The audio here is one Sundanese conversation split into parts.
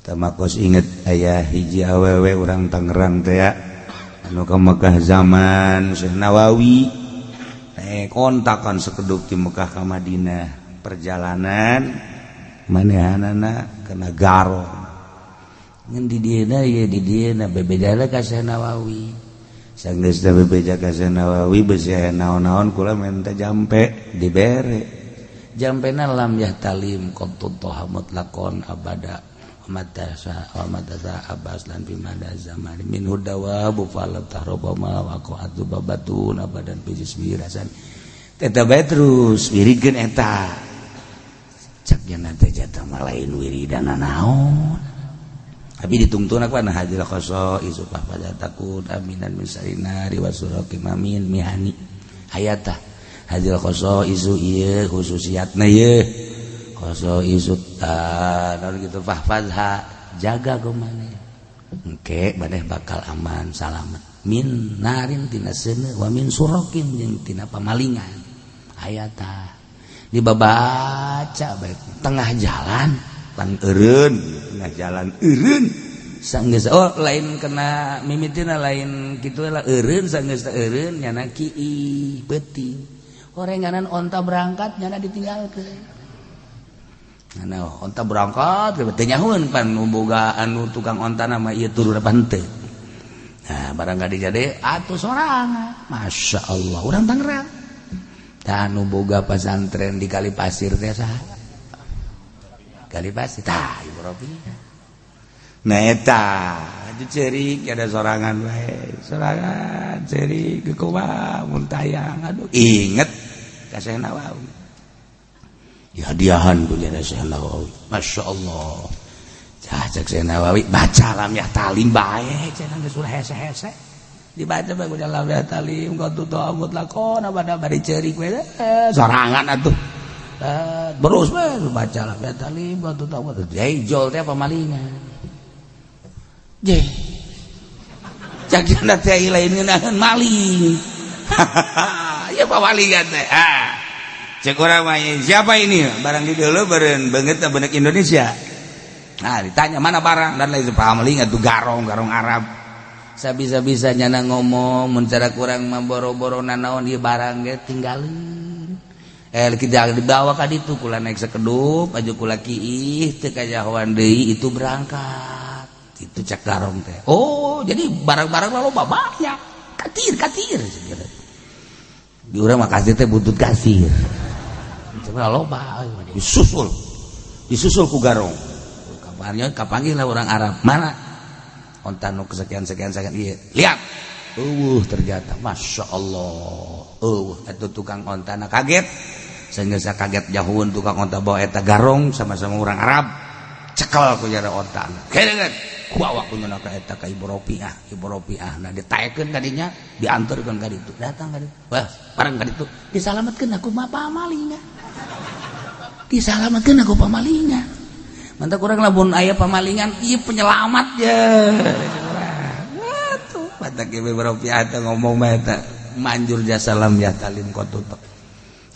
Tamakos inget aya hiji awewe urang Tangerang teh anu ka Mekah zaman Syekh Nawawi, kontakan sekedup di Mekah ka Madinah, perjalanan manehanana kena garong ngan di dieuna ye di dieuna bebejana ka Syekh Nawawi. Sanggeus teh bebeja ka Syekh Nawawi, beusi aya naon-naon kula minta jampe, dibere jampena lam yahtalim qattu toha mutlaqon abada matasa wa matasa abbas lan bimada zaman min hudawa bufal tahrobama wa qatu babatun abadan bijismi rasan eta bae terus wiridkeun eta cak nya teh jatah mah lain wiridana naon tapi ditungtun aku ana hajil khoso isupah pada takut aminan min sarinari wa suraqi mamin mihani hayata hajil khoso isu ieu khususiatna ieu khoso isu ta naon kitu fahfazha jaga kumaneh engke maneh bakal aman salamet min narin tina seuneu wa min suraqin jeung tina pamalingan hayata dibabaca bae tengah jalan pan eureun tengah jalan eureun sanggeus oh lain kena mimitina lain kitu lah eureun sanggeus eureun nyana kiih peuting horenganan onta berangkat nyana ditinggalkeun. Nah, onta berangkat teu nyahueun pan nu boga anu tukang onta nama ieu turun apa henteu. Nah, barang ka dijade atuh sorangan. Masya Allah, urang Tangerang. Tah anu boga pasantren di Kali Pasir teh saha? Kali Pasir tah Ibu Robi. Nah eta ceurik ada sorangan bae. Sorangan ceurik kumaha mun tayang aduh inget ka Syekh Nawawi. Dihadiahan ku jana Syekh Nawawi. Masya Allah. Cah cek Syekh Nawawi baca lam yahtalim bae cenah geus ulah hese-hese. Dibaca bae ku lam yahtalim qad ta'amut lakon abada bari ceurik we sorangan atuh. Terus we baca lam yahtalim qad ta'amut. Jol teh pamalingan. Je. Cak jana teh lain ngeunaheun maling. Ya pamalingan teh. Ah. Cek urang mah siapa ini? Barang di dulu beureun beungeut beungeut Indonesia. Nah, ditanya mana barang dan lain pamaling atuh garong-garong Arab. Sabisa-bisa nyana ngomong mun cara kurang mah boro-boro nanaon ieu barang ge tinggalin. Kita dibawa ka ditu kula naik sekedup aju kula kiih teu kajahoan deui itu berangkat. Itu cek garong teh. Oh, jadi barang-barang loba banyak. Katir katir. Di urang mah kasir teh buntut kasir. Coba loba disusul. Disusul ku garong. Kabarnya kapanggih lah orang Arab. Mana? Onta nu kesekian-sekian sekian ieu. Lihat. Eueuh ternyata Masya Allah. Eueuh eta tukang ontana kaget. Sehingga saya kaget jauhun tukang onta bawa eta garong sama-sama orang Arab. Cekel ku jara ontana. Kedengeun. Bawa ku nyana ka eta ka Ibu Ropiah, Ibu Ropiah. Nah ditaekeun ka dinya, diantarkeun ka ditu. Datang ka ditu. Wah, bareng ka ditu. Disalametkeun aku mah pamalingan. Disalametkeun aku pamalingan. Mantap kurang lamun aya pamalingan ieu penyelamat ya. Atuh, mantap Ibu Ropiah teh ngomong mah eta manjur jasa lam yahtalim qatut.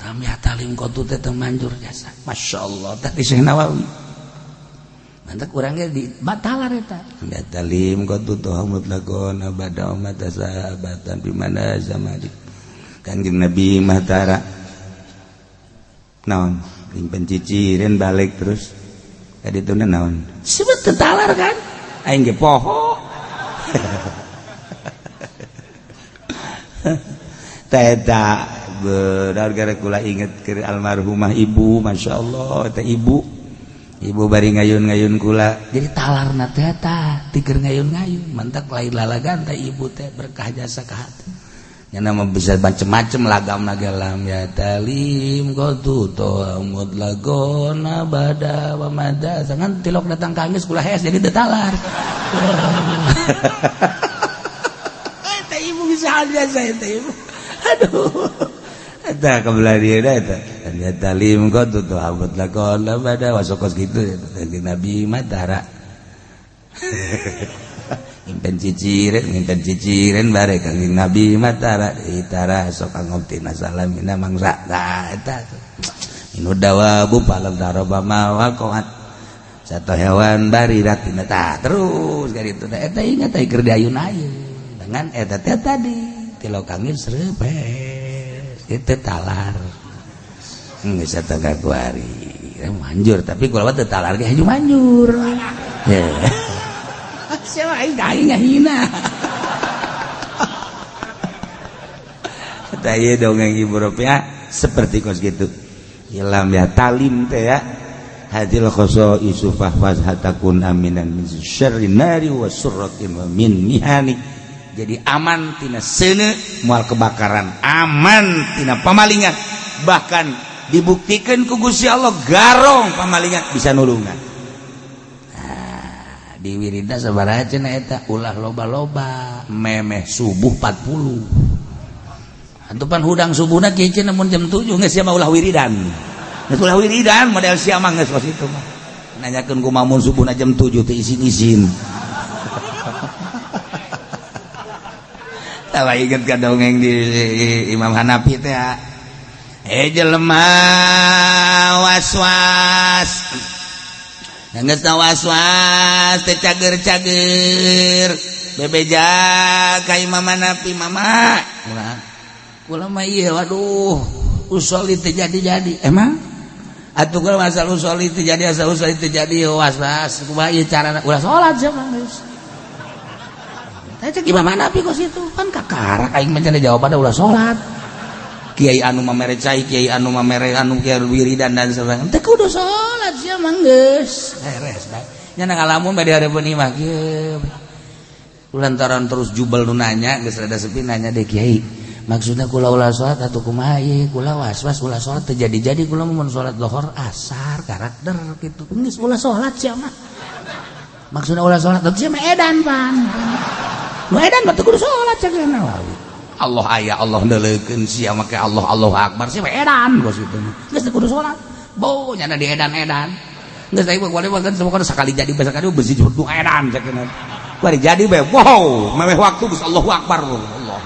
Lam yahtalim qatut teh manjur jasa. Masya Allah, tadi Syekh Nawawi. Mantap kurangnya di batalar eta. Yahtalim qatut mutlaqon abada matasa abatan bimana zamani. Kanjeng Nabi Mahtara. Naon? Impen ciciren balik terus. Tadi itu naon? Sebut tetalar kan? Aing ge poho. Teta benar gara kula inget ke almarhumah ibu, Masya Allah, eta ibu. Ibu bari ngayun-ngayun kula jadi talarna teh eta tiker ngayun-ngayun mantak lain lalagan teh ibu teh berkah jasa ka hati nya mah bisa macem-macem lagam lam ya talim qatu to mutlaqon abada wa mada sangan tilok datang kanggeus kula hees jadi teu talar. Eta ibu bisa jasa eta ibu. Aduh. Eta kebelah dia dah eta. Ya talim qatu to mutlaqon abada wasokos gitu Nabi Matara. Impen ciciren bare Kangjeng Nabi Matara itara sok ngomtina salamina mangsa. Nah eta. Inu dawabu palam daraba ma waqat. Satu hewan bari ratina tah terus ka ditu teh eta ingat teh keur diayun-ayun dengan eta teh tadi tilok angin serepes itu talar geus eta kuari manjur tapi kula teu talar ge haju manjur. Ya siapa aing aing ngahina. Eta ieu dongeng Ibu Ropiah seperti kos gitu. Ilam ya talim teh ya. Hadil khoso isu fahfaz hatakun aminan min syarri nari wa surratin wa min mihani. Jadi aman tina seuneu moal kebakaran, aman tina pamalingan. Bahkan dibuktikan ku Gusti Allah garong pamalingan bisa nulungan. Nah, di wiridna sabaraha cenah eta ulah loba-loba memeh subuh 40. Antupan hudang subuhna kieu cenah mun jam 7 geus sia mah ulah wiridan. Geus ulah wiridan model sia mah geus kos itu mah. Nanyakeun kumaha mun subuhna jam 7 teu isin-isin. Tah inget ka dongeng di Imam Hanafi teh. Jelema was-was. Geus was-was teh cager-cager. Bebeja ka Imam Hanafi, mama. Kula mah ieu waduh usoli teu jadi-jadi. Emang? Atuh kula asal usoli teu jadi asal usoli teu jadi was-was kumaha ieu carana ulah salat sia mah geus. Tah cek Imam Hanafi kos itu kan kakarak aing mah cenah jawabanna ulah salat. Kiai anu mamere cai, kiai anu mamere anu kiai wiridan dan sebagainya. Teu kudu salat sia mah geus. Beres bae. Nya ngalamun bade hareupeun imah kieu. Lantaran terus jubel nu nanya geus rada sepi nanya deh kiai. Maksudnya kula ulah salat atuh kumaha ieu kula was-was ulah salat teu jadi-jadi kula mun salat lohor asar karakter kitu. Geus ulah salat sia mah. Maksudna ulah salat atuh sia mah edan pan. Nu edan mah teu kudu salat cek Nawawi. Allah aya Allah neuleukeun sia make Allah Allahu akbar sia mah edan kos kitu. Geus teu kudu salat. Bo nyana di edan-edan. Geus aing mah kuari mah kan sakali jadi basa kali besi nu edan cek Kuari jadi bae. Wow, memeh waktu geus Allahu akbar. Allah.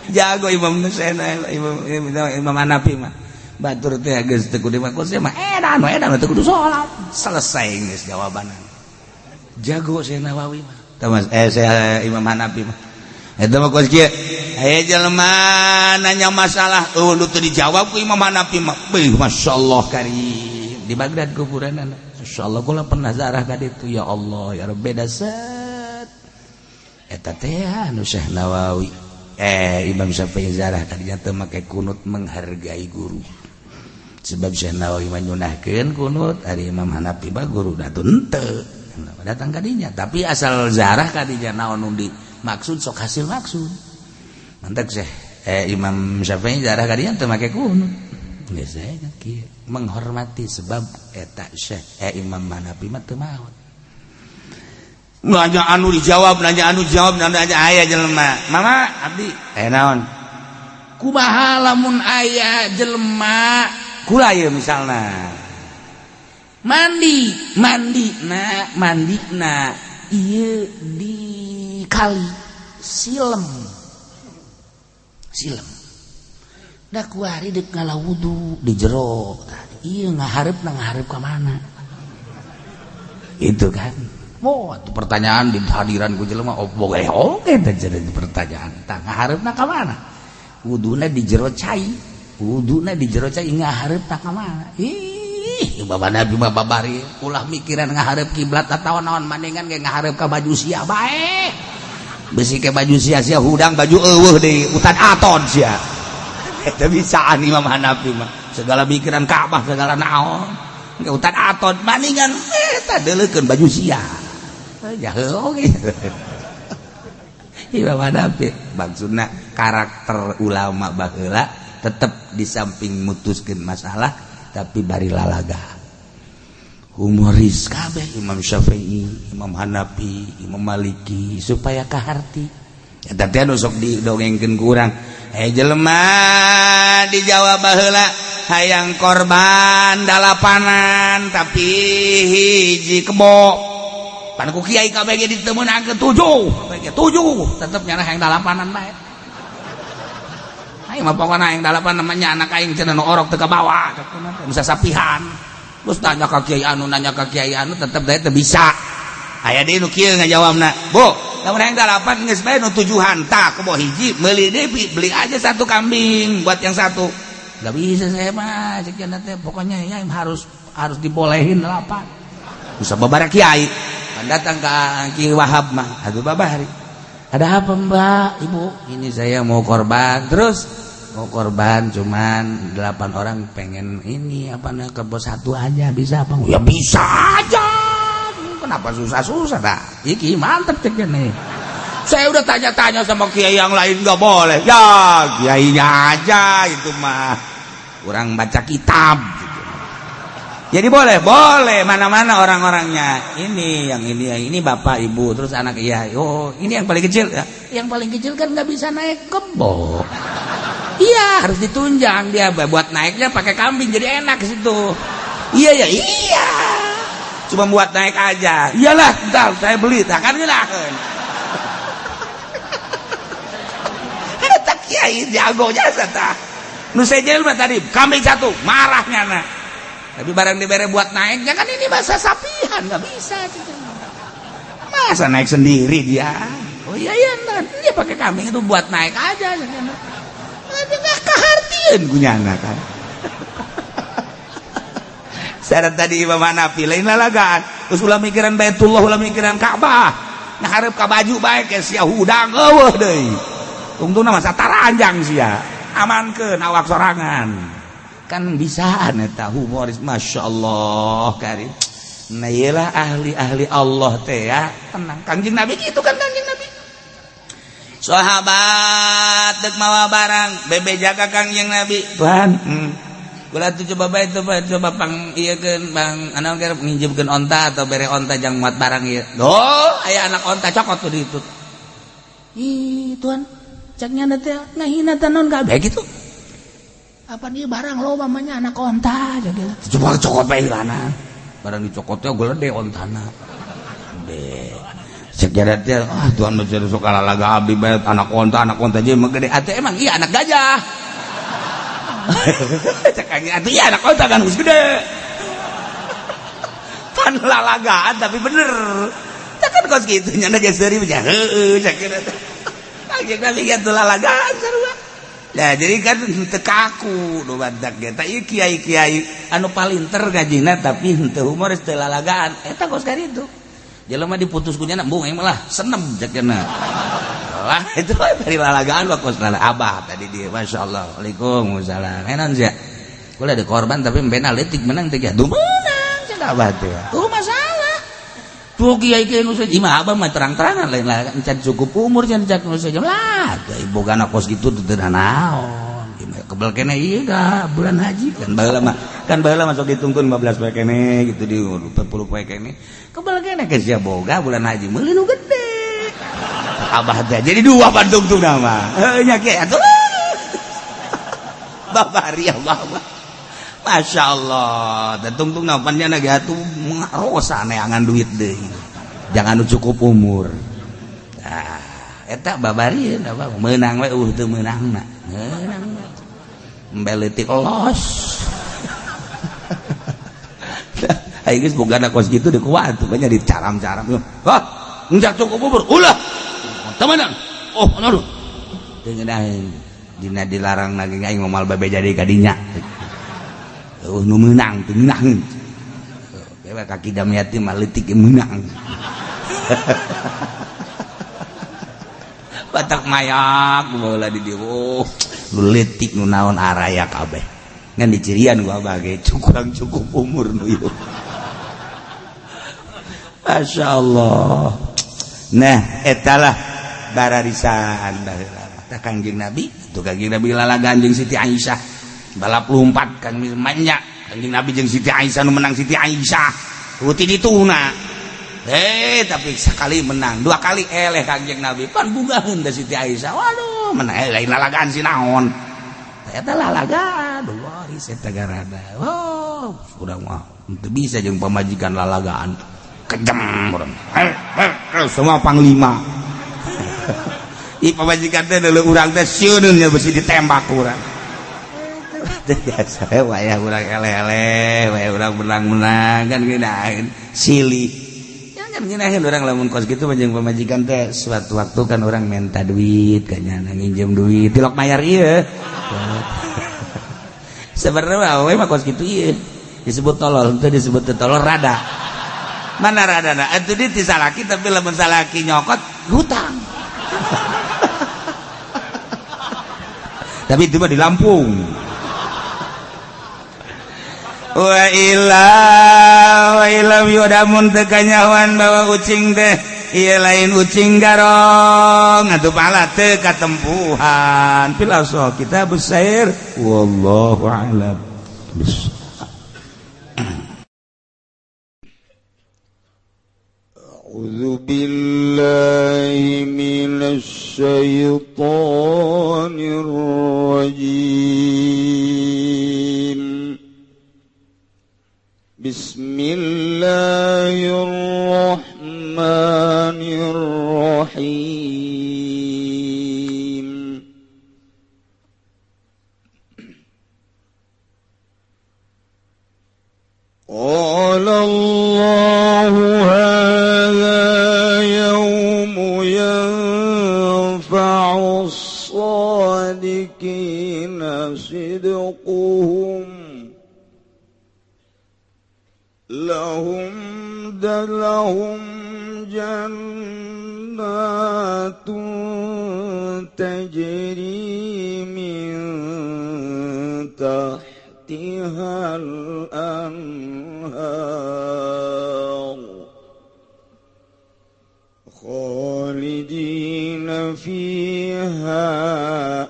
Jago Imam Nusena, Imam Hanafi mah. Batur teh geus teu kudu mah mah edan edan teu kudu salat. Selesai geus jawabanna. Jago Syekh Nawawi mah. Tah Mas saya Imam Hanafi mah. Eta mah kos kieu. Aya jelema nanya masalah eueuh nu teu dijawab ku Imam Hanafi mah. Beuh masyaallah karim. Di Baghdad kuburanna. Masyaallah kula pernah zarah ka ditu ya Allah ya Rabb beda set. Eta teh anu Syekh Nawawi. Imam Syafi'i zarah tadinya teu make kunut menghargai guru. Sebab Syekh Nawawi manyunahkeun kunut, ari Imam Hanafi mah guru da henteu. Datang kadinya, tapi asal zarah kadinya naon nu dimaksud sok hasil maksud. Mantak Syekh Imam Syafi'i zarah kadinya teu make kunut. Geus kieu menghormati sebab eta Syekh Imam Hanafi mah teu maot. Nanya anu dijawab, nanya anu jawab, nanya aya jelema. Mama abdi, naon? Kumaha lamun aya jelema kula ieu misalna. Mandi, mandi na, mandi na ieu di kali silem. Silem. Da kuari deuk ngala wudu di jero. Ieu ngahareup na ngahareup ka mana? Itu kan. Oh, itu pertanyaan di hadiran ku jelema oh boga oge teh jadi pertanyaan. Tah ngahareupna ka mana? Wuduna di jero cai. Wuduna di jero cai ngahareupna ka mana? Ih, Bapak Nabi mah babari ulah mikiran ngahareup kiblat atawa naon maningan ge ngahareup ka baju sia bae. Besi ke baju sia sia hudang baju eueuh deui utan aton sia. Eta bisaan Imam Hanafi mah. Segala mikiran Ka'bah segala naon. Ge utan aton maningan eta deuleukeun baju sia. Jahe oge. Imam Hanafi maksudna karakter ulama baheula tetep di samping mutuskeun masalah tapi bari lalaga. Humoris kabeh Imam Syafi'i, Imam Hanafi, Imam Maliki supaya kaharti. Eta teh anu sok didongengkeun ku urang. Jelema di Jawa baheula hayang korban dalapanan tapi hiji kebo. Pan ku kiai kabeh ge ditemeunangkeun 7, kabeh 7 tetep nyana hayang dalapanan bae. Aing mah pokona hayang dalapan namanya anak aing cenah nu orok teu kabawa, nu sasapihan. Terus tanya ka kiai anu, nanya ka kiai anu, tetep teh teu bisa. Aya deui nu kieu ngajawabna, "Bu, lamun hayang dalapan geus bae nu tujuhan tah kebo hiji meuli deui, beli aja satu kambing buat yang satu." Gak bisa saya mah, cek teh, pokoknya ya harus harus dibolehin delapan. Bisa babara kiai. Kan datang ke Ki Wahab mah, aduh babari. Ada apa, Mbak, Ibu? Ini saya mau korban. Terus mau korban cuman delapan orang, pengen ini apa nih, kebo satu aja bisa apa? Ya bisa aja. Kenapa susah-susah dah? Iki mantep cek nih. Saya udah tanya-tanya sama kiai yang lain, nggak boleh. Ya kiainya aja itu mah. Kurang baca kitab. Gitu. Jadi boleh, boleh mana-mana orang-orangnya. Ini yang ini, yang ini bapak ibu, terus anak iya. Oh, ini yang paling kecil ya. Yang paling kecil kan nggak bisa naik kebo. Iya, harus ditunjang dia buat naiknya pakai kambing, jadi enak ke situ. Iya ya, iya. Cuma buat naik aja. Iyalah, bentar saya beli. Tak kan ngeunaheun. Eta kiai jago jasa tah. Nu sejel mah tadi kambing satu, marahnya nah. Tapi barang dibere buat naiknya kan ini bahasa sapihan nggak bisa. Masa naik sendiri dia? Oh iya iya, nah, dia pakai kambing itu buat naik aja. Nggak kehartieun kunyana kan. Syarat tadi Imam Hanafi lain lalagaan. Terus ulah mikiran Baitullah, ulah mikiran Ka'bah. Nah hareup ka baju bae ke sia hudang eueuh deui. Tungtungna masa taranjang sia. Amankeun awak sorangan. Kan bisaan eta humoris, Masya Allah karim. Nah iyalah ahli-ahli Allah teh ya. Tenang. Kangjeng Nabi gitu kan, Kangjeng Nabi. Sahabat dek mawa barang bebe jaga Kangjeng Nabi. Tuhan, Kula tuh coba bae coba coba pang ieu keun bang anu keur nginjemkeun onta atau bere onta jang muat barang ieu. Doh, aya anak onta cokot tuh ditu. Ih, Tuhan, ceknya teh ngahina teh naon kabeh gitu. Apa dia barang loba mamanya anak onta gitu. Coba cokot bae lana. Barang dicokotnya gede ontana. Gede. Cek teh, ah Tuhan mah sok lalaga abdi bae anak onta jeung mah gede. Atuh emang iya anak gajah. Cek atuh iya anak onta kan geus gede. Pan lalagaan tapi bener. Tak kan kos kitu nya geus seuri mah heueuh cek teh. Kangjeng Nabi kitu lalagaan sarua. Nah, jadi kan teu kaku nu badak ge. Tah ieu kiai-kiai anu palinter ngajina tapi henteu humoris, teu lalagaan. Eta kos kitu. Jelema diputus ku nyana embung aing mah lah senem cekna. Lah itu dari lalagaan mah kos lala abah tadi dia Masya Allah. Waalaikumsalam. Enan sia. Kula ada korban tapi embena leutik menang teh duh menang cenah abah teh. Tuh masalah. Tuh kiai kiai nu saja mah abah mah terang-terangan lain lah encan cukup umur can cak nu saja lah boga anak kos gitu teu naon. Kebel kene ieu ka bulan haji kan baheula mah kan baheula masuk ditungtun 15 poe kene gitu di 40 poe kene. Kebel kene ke sia boga bulan haji meuli nu gede. Abah teh jadi dua pantungtungna mah. Heuh nya kiai atuh. Babari Allah mah. Masya Allah, dan tungtung namanya lagi atuh rosa neangan duit deh. Jangan cukup umur. Nah, eta babari apa menang we teu meunangna. Meunang. Embe leutik los. Aing geus boga kos kitu deui kuat tuh banyak dicaram-caram. Hah, enggak cukup umur. Ulah. Teu meunang. Oh, aduh. Teu ngeunaheun. Dina dilarang lagi aing moal babe jadi kadinya. Nu meunang teu ngeunaheun. Bewe kaki Damiati mah leutik meunang. Batak mayak baheula di dieu. Oh, nu leutik nu naon araya kabeh. Ngan dicirian gua abah ge kurang cukup umur nu ieu. Masya Allah. Nah, etalah bararisan baheula. Tah Kangjeng Nabi, tuh Kangjeng Nabi lalagaan jeung Siti Aisyah. Balap lompat kan manja. Kangjeng Nabi jeung Siti Aisyah nu menang Siti Aisyah. Uti dituna. Tapi sekali menang, dua kali eleh Kangjeng Nabi. Pan bungaheun da Siti Aisyah. Waduh, menang lain lalagaan si naon. Eta lalagaan, waris eta garada. Oh, urang mah teu bisa jeung pamajikan lalagaan. Kejam urang. Semua panglima. Ih pamajikan teh deuleu urang teh sieun nya besi ditembak urang. Biasa wayah urang eleh-eleh, wayah urang menang-menang kan ngeunaheun silih. Ya kan ngeunaheun urang lamun kos kitu mah jeung pamajikan teh suatu waktu kan urang minta duit ka nyana nginjem duit tilok mayar ieu. Sebenarnya we mah kos kitu ieu disebut tolol, henteu disebut tolol rada. Mana radana? Atuh di ti salaki tapi lamun salaki nyokot hutang. Tapi itu mah di Lampung. Wa illa wa illa yudamun teu kanyahoan bahwa ucing teh ieu lain ucing garong atuh pala teu katempuhan fil asal kitab sair wallahu a'lam. A'udzu billahi minasy syaithanir rajim. Bismillahirrahmanirrahim. Qala Allahu hadza yawmu yanfa'u as-sadiqina sidquhum lahum jannatun tajri min tahtiha al-anhar khalidina fiha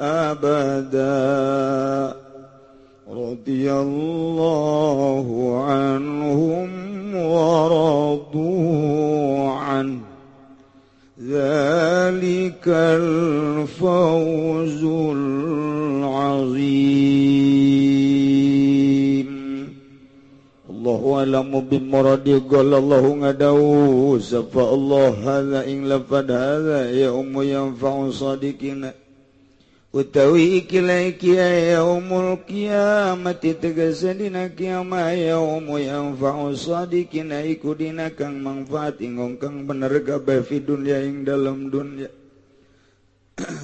abada radhiyallahu anhum wa radu an dzalikal fawzul azim. Allahu alamu bimuradi qala Allahu ngadau safa Allah hadza ing lafad hadza yaumu yanfa'u sadiqina utawi iki iki yaumul qiyamati tegese dina kiamat yaumu yanfa'u sadiqina iku dina kang mangfaat ing wong kang bener kabeh fi dunya ing dalam dunya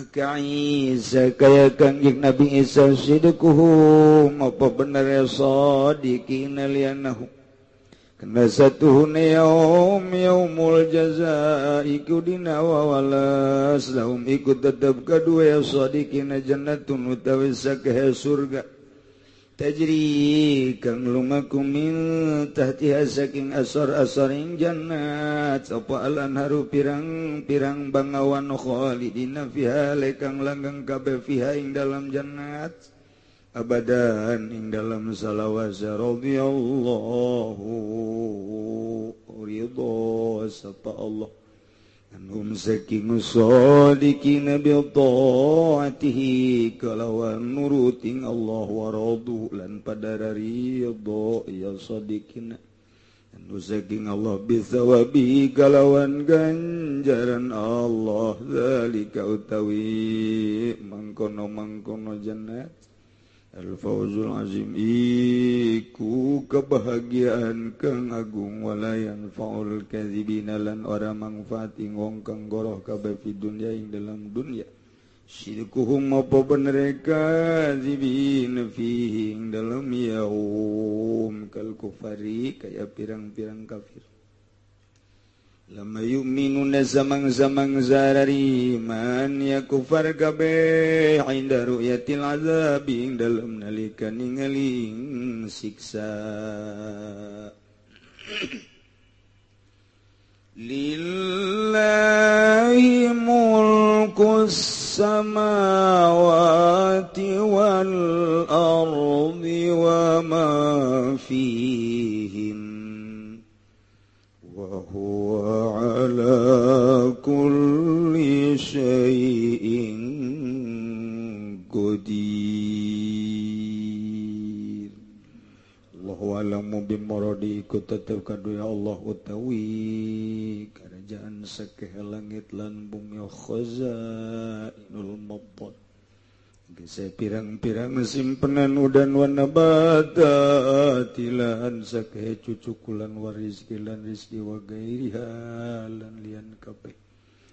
ka Isa kaya Kangjeng Nabi Isa sidquhum apa bener sadiqina lianahu kena satuhune yaum yaumul jazaa iku dina wawalas lahum iku tetep kadua sadiqina jannatun utawi sakehe surga tajri kang lumaku min tahtiha saking asar-asaring jannat sapa al-anharu pirang-pirang bangawan khalidina fiha kang langgeng kabeh fiha ing dalam jannat abadan ing dalam salawasa radhiyallahu ridha sapa Allah anhum saking sadiqina bi taatihi kalawan nuruting Allah wa radu lan pada ridha ya sadiqina anu saking Allah bisawabi kalawan ganjaran Allah zalika utawi mangkono-mangkono jannat al-fawzul azim iku kebahagiaan kang agung wala yanfa'ul kadzibina lan ora mangfaat ing wong kang goroh kabeh fi dunya ing dalam dunya syirkuhum apa bener kadzibin fihi ing dalam yaum kal kufari kaya pirang-pirang kafir lama yu'minuna zamang-zamang zarari man ya kufar kabeh inda ru'yatil azab ing dalem nalika ningali siksa lillahi mulkus samawati wal ardi wa ma fihim wa huwa ala kulli syai'in qadir. Allahu alamu bimuradi iku tetep kadu ya Allah utawi kerajaan sakeh langit lan bumi khazainul mabad Gese pirang-pirang simpenan udan wana batatilan sakae cucukulan warizkilan rizki wa gairiha lan lian kabeh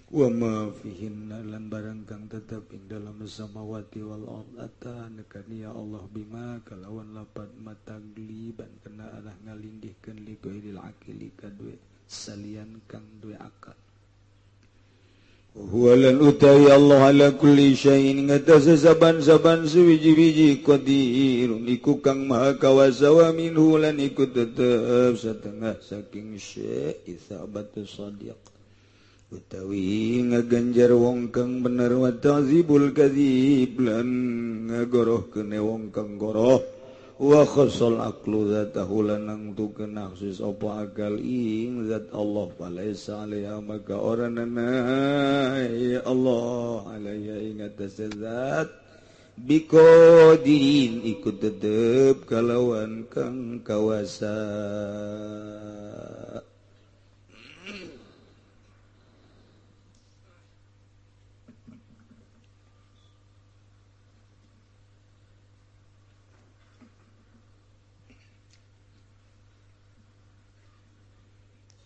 wa ma fihinna lan barang kang tetep ing dalam samawati wal ard atan ya Allah bima kalawan lapat matagliban kena arah ngalinggihkeun li ghairil aqili kadue salian kang duwe akal. Huwalan utawi Allah ala kulli syai'in ngatasi saban-saban suwiji-wiji qadirun iku kang maha kawasa wa minhu lan iku tetep setengah saking syai' isabatu sadiq utawi ngaganjar wong kang bener wa ta'zibul kadzib lan ngagorohkeun wong kang goroh wa khassal aqlu zatahu lan nangtukeun khusus apa akal ing zat Allah falaisa alaiha maka ora nana ya Allah alaiha ing atas zat biqadirin iku tetep kalawan kang kawasa.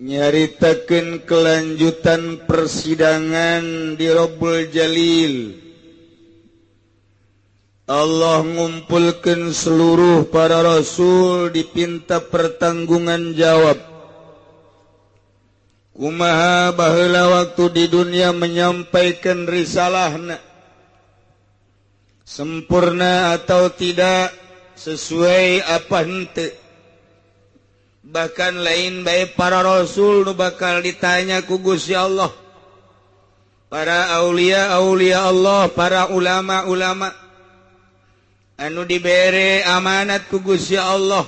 Nyaritakeun kelanjutan persidangan di Rabbul Jalil. Allah ngumpulkeun seluruh para rasul dipinta pertanggungan jawab. Kumaha baheula waktu di dunia menyampaikan risalahna, sempurna atau tidak, sesuai apa henteu. Bahkan lain bae para rasul nu bakal ditanya ku Gusti Allah. Para aulia-aulia Allah, para ulama-ulama anu dibere amanat ku Gusti Allah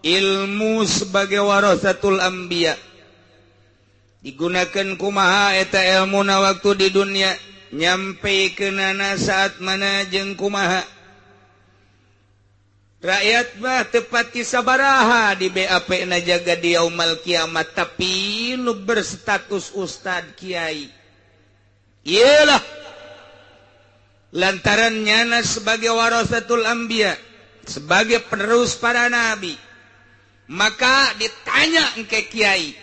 ilmu sebagai warasatul anbiya. Digunakan kumaha eta ilmuna waktu di dunia, nyampe keunana saat mana jeung kumaha. Rakyat mah tepati sabaraha di BAP na jaga di yaumal kiamat, tapi nu berstatus ustad kiai iyalah lantaran nyana sebagai warasatul anbiya, sebagai penerus para nabi, maka ditanya engke kiai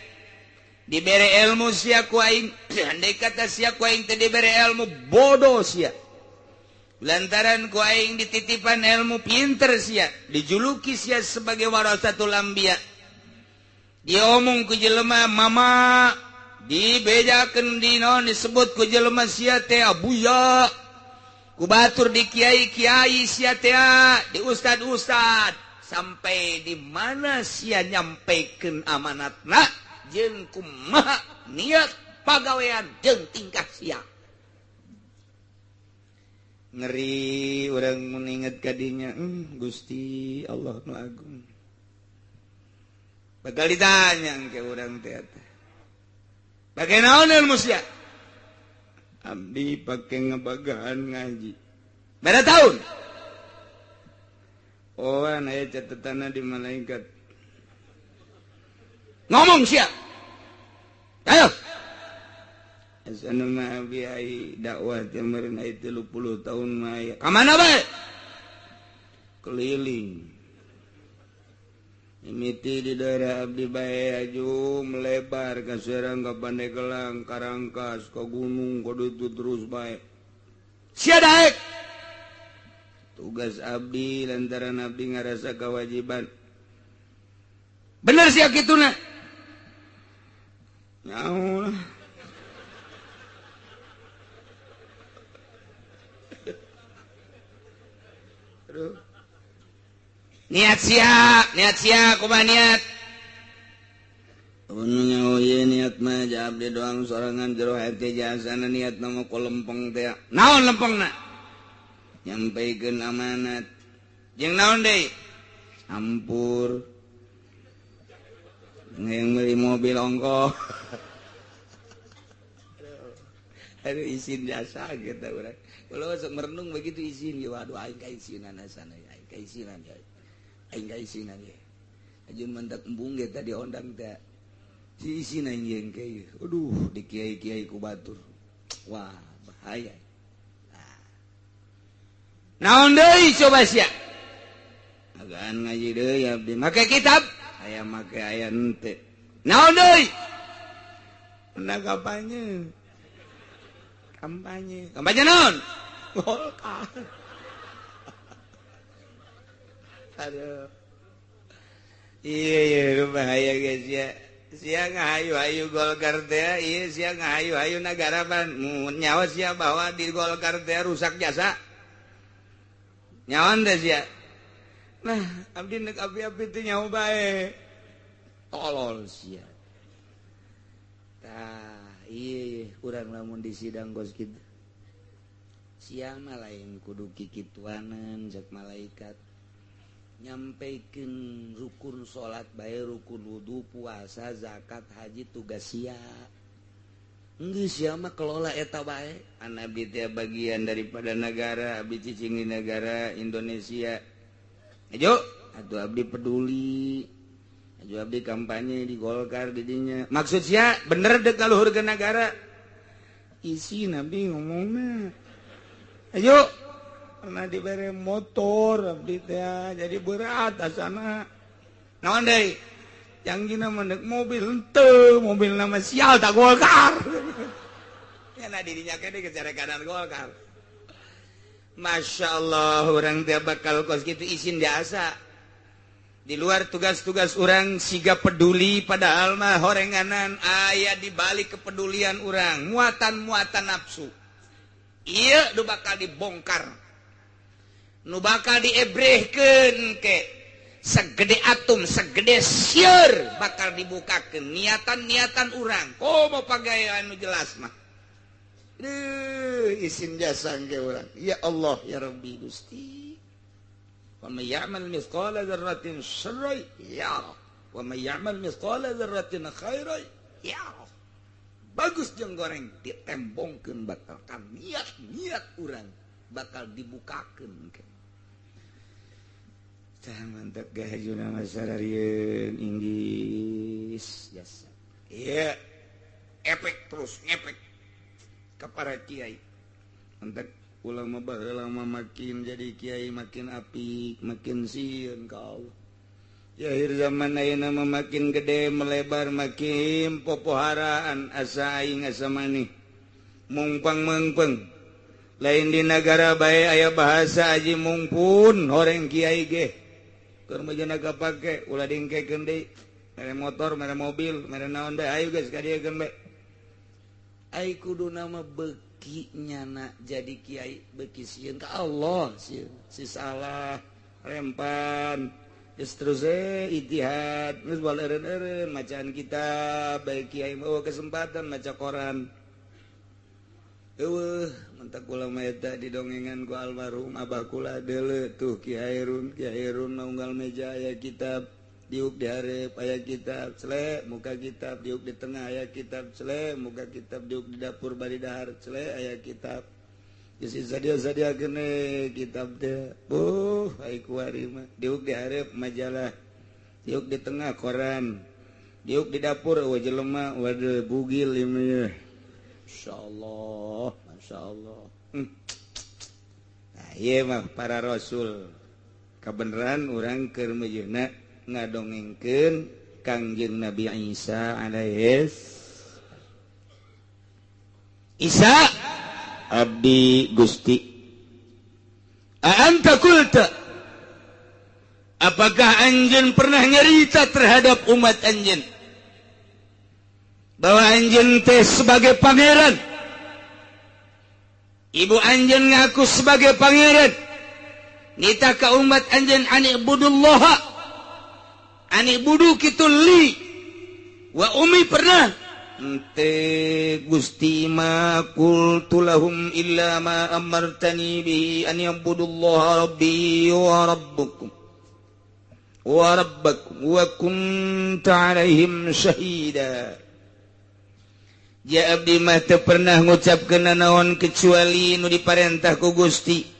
dibere ilmu sia ku aing, andai kata sia ku aing teu dibere ilmu bodoh sia. Lantaran ku aing dititipan ilmu pinter sia, dijuluki sia sebagai warasatul anbiya. Diomong ku jelema mama, dibejakeun di naon disebut ku jelema sia teh abuya. Ku batur di kiai-kiai sia teh, di ustad-ustad, sampai di mana sia nyampaikan amanatna jeung kumaha niat pagawean jeung tingkah sia. Ngeri orang mengingat kadinya, Gusti Allah nu agung. Bakal ditanya ke orang teh. Pakai naon ilmu sia? Abdi pakai ngebagahan ngaji. Berapa tahun? Oh, aya catatanna di malaikat. Ngomong sia. Ayo. Asana mah abi ai dakwah teh meureun ai 30 tahun mah aya. Ka mana bae? Keliling. Mimiti di daerah abdi bae aju melebar ka Serang, ka Pandeglang, Karangkas, ka gunung, ka ditu terus bae. Sia daek. Tugas abdi lantaran abdi ngarasa kewajiban. Bener sia kituna? Nyaho lah. Niat sia, kumaha niat? Nyaho ieu niat mah abdi doang sorangan jero hati jasana niat nama ku lempeng teh. Naon lempengna? Nyampaikeun amanat. Jeung naon deui? Ampur. Yang beli mobil ongkoh. Aduh izin jasa gitu urang. Kalau masuk merenung begitu izin ya, waduh aing kaisinan sana ya, aing kaisinan ya. Aing kaisinan ya. Ajeun mendak embung ge tadi ondang teh. Si izin aing jeung kieu. Aduh, di kiai-kiai ku batur. Wah, bahaya. Nah. Naon deui coba sia? Agaan ngaji deui abdi make kitab, aya make aya henteu. Naon deui? Pernah kampanye. Kampanye. Kampanye naon? Golkar. Aduh. Iya iya bahaya guys ya. Sia ngahayu-hayu Golkar teh, iya sia ngahayu-hayu nagara pan nyawa sia bahwa di Golkar teh rusak jasa. Nyawan teh sia. Nah, abdi nek api-api teh nyawa bae. Tolol sia. Tah, iya kurang lamun di sidang kos kitu. Sia mah lain kudu kikituanan cek malaikat. Nyampaikan rukun salat bae, rukun wudu, puasa, zakat, haji tugas sia. Geus sia mah kelola eta bae. An abdi teh bagian daripada negara, abdi cicing di negara Indonesia. Ayo, atuh abdi peduli. Ayo abdi kampanye di Golkar di dinya. Maksud sia bener dek kaluhurkeun negara. Isi nabi ngomongna. Ayo pernah diberi motor abdi teh jadi berat asana. Naon deui? Yang gina mendek mobil henteu, mobil nama sial tak Golkar. Ya nah dirinya kene kecerekanan Golkar. Masya Allah orang teh bakal kos kitu isin diasa. Di luar tugas-tugas orang siga peduli padahal mah horenganan aya di balik kepedulian orang, muatan-muatan nafsu. Ieu nu bakal dibongkar. Nu bakal diebrehkeun ke segede atom, segede sieur bakal dibukakeun niatan-niatan urang. Komo pagawean nu jelas mah. Duh, isin jasa ke urang. Ya Allah ya Rabbi Gusti. Wa may ya'mal mithqala dzarratin syarran yarah wa may ya'mal mithqala dzarratin khairan yarah. Bagus jeung goreng ditembongkeun bakal ka niat-niat urang bakal dibukakeun ke. Tah mantap gahajuna masararieun Inggris jasa. Iya, efek terus ngepek ka para kiai. Mantap ulama baheula mah makin jadi kiai makin apik, makin sieun ka Allah. Ya akhir zaman ayeuna mah makin gede melebar makin popoharaan asa aing asa maneh. Mungpang meungpeung. Lain di negara bae aya bahasa aji mungpun horeng kiai ge. Keur mah kapake ulah dingkekeun deui. Mere motor, mere mobil, mere naon bae ayo geus ka dieu keun bae. Ai kuduna mah beuki nyana jadi kiai beuki sieun ka Allah sieun. Si salah rempan geus terus ijtihad geus bal eureun-eureun macaan kitab bae kiai mah kesempatan maca koran. Eueuh mentak kula mah eta didongengan ku almarhum abah kula deuleu tuh Ki Hairun, Ki Hairun unggal meja aya kitab diuk di hareup aya kitab cele muka kitab diuk di tengah aya kitab cele muka kitab diuk di dapur bari dahar cele aya kitab. Geus sadia-sadia gene kitab teh. Buh ai kuari mah diuk di hareup majalah, diuk di tengah koran, diuk di dapur eueuh jelema waduh bugil ieu mah. Insyaallah, masyaallah. Nah, ieu mah para rasul. Kabeneran urang keur mejeuna ngadongengkeun Kangjeng Nabi Isa alaihis. Isa abdi Gusti. A anta qulta? Apakah anjeun pernah nyarita terhadap umat anjeun bahwa anjeun teh sebagai pangeran? Ibu anjeun ngaku sebagai pangeran. Nita ka umat anjeun ani budullah, ani budu kitu li wa umi pernah ente Gusti ma qultu lahum illa ma amartani bihi an ya'budullaha rabbi wa rabbukum wa rabbakum wa kunta alaihim syahida. Ja abdi mah teu pernah ngucapkeun nanaon kecuali nu diparentah ku Gusti.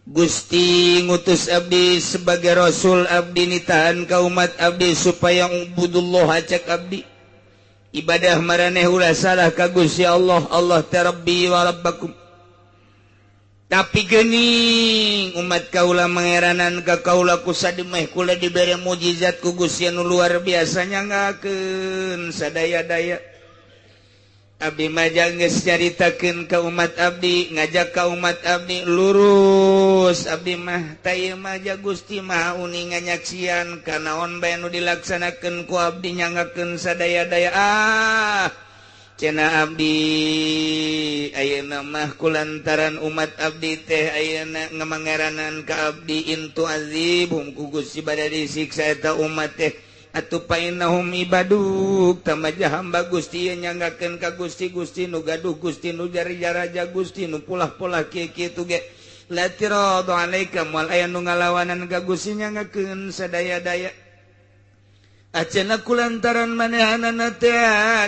Gusti ngutus abdi sebagai rasul, abdi nitahan ka umat abdi supaya ubudullah cek abdi. Ibadah maraneh ulah salah ka Gusti Allah, Allah teh Rabbi wa Rabbakum. Tapi geuning umat kaula mangeranan ka kaula ku sademeh kula dibere mukjizat ku Gusti anu luar biasa nyanggakeun sadaya-daya. Abdi mah geus nyaritakeun ka umat abdi, ngajak ka umat abdi lurus abdi mah ta ieu mah ja Gusti Maha Uninga nyaksian kanaon bae nu dilaksanakeun ku abdi nyanggakeun sadaya-daya. Ah cenah abdi ayeuna mah kulantaran umat abdi teh ayeuna ngamangeranan ka abdi intu azibhum ku Gusti bada disiksa eta umat teh atuh painahum ibaduk tamaja hamba Gusti nyanggakeun ka Gusti Gusti nu gaduh Gusti nu jari-jaraja Gusti nu pulah-pulah kieu kitu ge la tiradu alaika moal aya nu ngalawanan ka Gusti nyanggakeun sadaya-daya. Acana kulantaran manehanana teh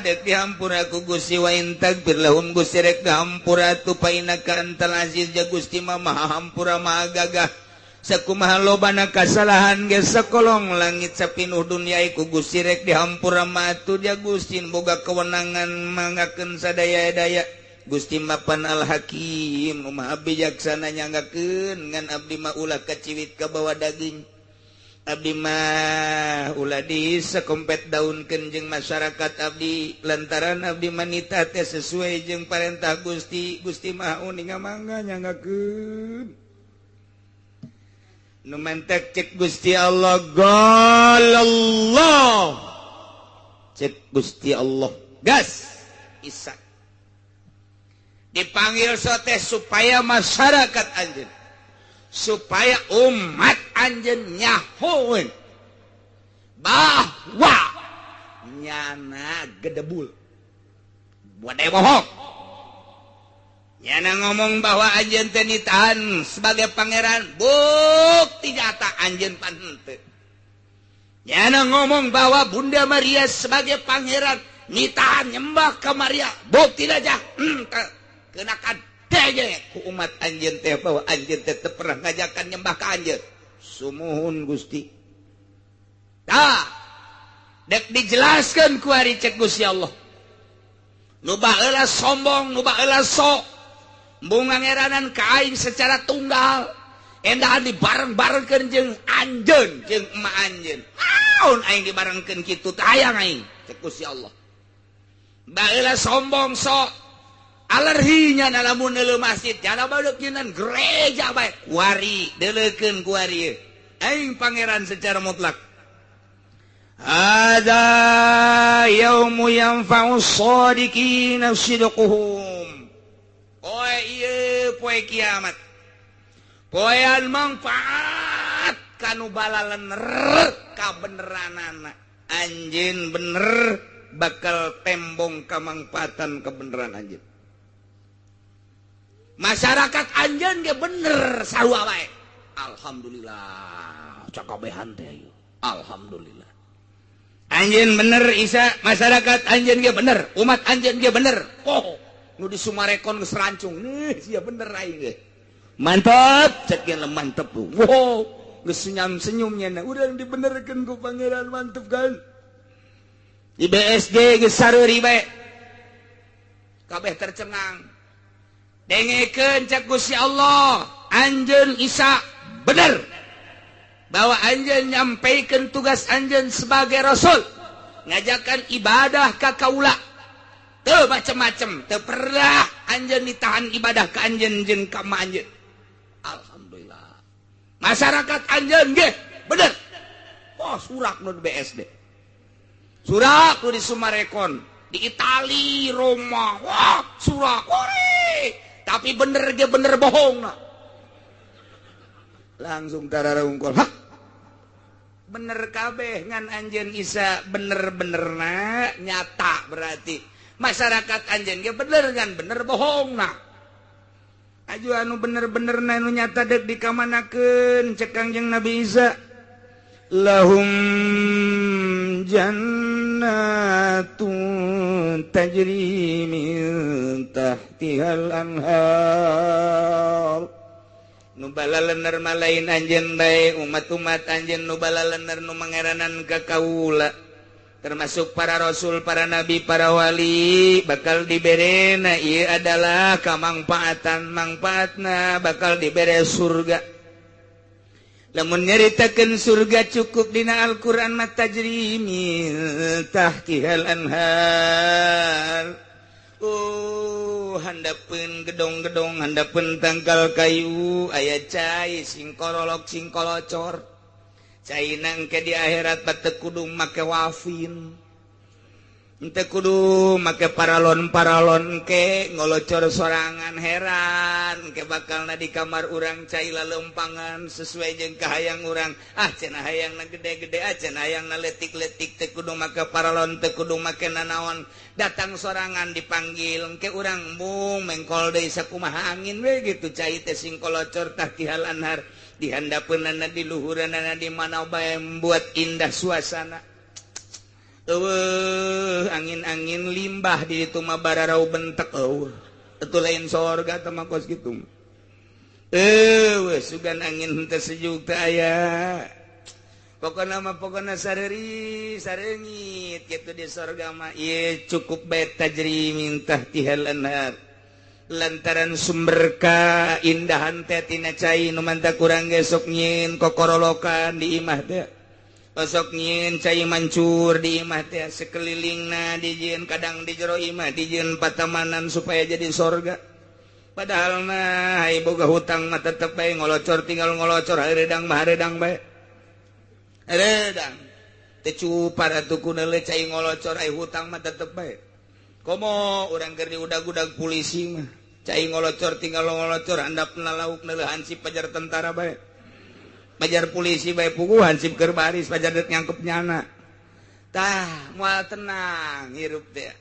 dek dihampura ku Gusti wa in tagfir lahum Gusti rek dihampura atuh painaka antal aziz ja Gusti mah maha hampura maha gagah. Sakumaha lobana kasalahan ge sakolong langit sapinuh dunya iku Gusti rek dihampura mah atuh ja Gusti boga kewenangan manggakeun sadaya-daya. Gusti mapan al hakim nu maha bijaksana nyanggakeun ngan abdi mah ulah kaciwit ka bawa daging. Abdi mah ulah disekompet daunkeun jeung masyarakat abdi lantaran abdi manita teh sesuai jeung parentah Gusti. Gusti Maha Uninga mangga nyanggakeun. Nu mantek cek Gusti Allah galallah. Cek Gusti Allah gas Isa dipanggil sote supaya masyarakat anjeun, supaya umat anjeun nyahoeun bahwa nyana gedebul buat bohong. Nyana ngomong bahwa anjeun teh ditahan sebagai pangeran, bukti nyata anjeun pan henteu. Nyana ngomong bahwa Bunda Maria sebagai pangeran nitahan nyembah ka Maria, bukti aja henteu. Kenakan dege ku umat anjeun teh bahwa anjeun teh teu pernah ngajakan nyembah ka anjeun. Sumuhun Gusti. Tah, dek dijelaskeun ku ari cek Gusti Allah. Nu baheula sombong, nu baheula sok embung ngangeranan ka aing secara tunggal, endahan dibareng-barengkeun jeung anjeun jeung emak anjeun. Naon aing dibarengkeun kitu teh hayang aing cek Gusti Allah. Baheula sombong sok alerhinya lamun neuleuh masjid jana badeuk nyinan gereja bae kuari deuleukeun kuari aing pangeran secara mutlak. Hadza yaumu yanfa'us shadiqina sidquhum. Poe ieu poe kiamat, poean manfaat kanu balalener kabeneranana. Anjeun bener bakal tembong kamangfaatan kebeneran anjeun. Masyarakat anjeun ge bener sarua bae. Alhamdulillah cakabehan teh ayo. Alhamdulillah. Anjeun bener Isa, masyarakat anjeun ge bener, umat anjeun ge bener. Oh, nu di Sumarekon geus rancung. Nih, sia bener aing ge. Mantep, cek ge mantep. Wow, geus senyum-senyum nya. Urang dibenerkeun ku pangeran mantep kan. Di BSD geus sareuri bae. Kabeh tercengang. Dengekeun cek Gusti Allah, anjeun Isa bener bahwa anjeun nyampaikan tugas anjeun sebagai rasul, ngajakan ibadah ka kaula. Teu macem-macem, teu pernah anjeun ditahan ibadah ka anjeun jeung ka ma anjeun. Alhamdulillah. Masyarakat anjeun ge bener. Oh, surak nu di BSD. Surak nu di Sumarekon, di Itali, Roma. Wah, surak ore. Tapi bener ge bener bohong nah. Langsung tararungkol. Hah? Bener kabeh ngan anjeun Isa bener-benerna nyata berarti. Masyarakat anjeun ge bener ngan bener bohong nah. Aju anu bener-benerna nu nyata deuk dikamanakeun cek Kangjeng Nabi Isa. Lahum jannatun tajri min tahtihal anhar. Nu balalener malain anjeun bae umat-umat anjeun nu balalener nu mangeranan ka kaula. Termasuk para rasul, para nabi, para wali bakal diberena ieu adalah kamangfaatan, mangfaatna bakal dibere surga. Lamun nyaritakeun surga cukup dina Al-Qur'an mah tajri min tahtihal anhar. Oh, handapeun gedong-gedong, handapeun tangkal kayu aya cai sing korolok sing kolocor. Cai nangke di akhirat teu kudu make wafin, teu kudu make paralon-paralon ke ngolocor sorangan, heran ke bakalna di kamar urang cai lalempangan sesuai jeung kahayang urang. Ah cenah hayangna gede-gede, ah cenah hayangna letik-letik, teu kudu make paralon, teu kudu make nanaon, datang sorangan dipanggil ke urang mung mengkol deui sakumaha angin we gitu. Cai teh sing kolocor tahtihal anhar, dihandapeunana, di luhuranana, di mana bae membuat indah suasana. Eueuh angin-angin limbah di ditu mah bararau bentek, eueuh itu lain sorga teh mah kos kitu. Eueuh sugan angin henteu sejuk teh aya. Pokona mah pokona sareri sarengit kitu di sorga mah ieu cukup bae tajri min tahtihal anhar. Lantaran sumber kaindahan teh tina cai nu manta kurang ge sok nyieun kokorolokan di imah teh. Sok nyieun cai mancur di imah teh, sekelilingna dijieun, kadang di jero imah dijieun patamanan supaya jadi sorga. Padahal mah ai boga hutang mah tetep bae ngolocor, tinggal ngolocor hareudang mah hareudang bae. Hareudang teu cupar atuh ku neuleuh cai ngolocor, ai hutang mah tetep bae. Komo urang keur diudag-udag polisi mah cai ngolocor tinggal ngolocor, handapna lauk neuleuh hansip pajar tentara bae, pajar polisi bae, puguh hansip keur baris pajar deuk nyangkep nyana. Tah moal tenang hirup teh,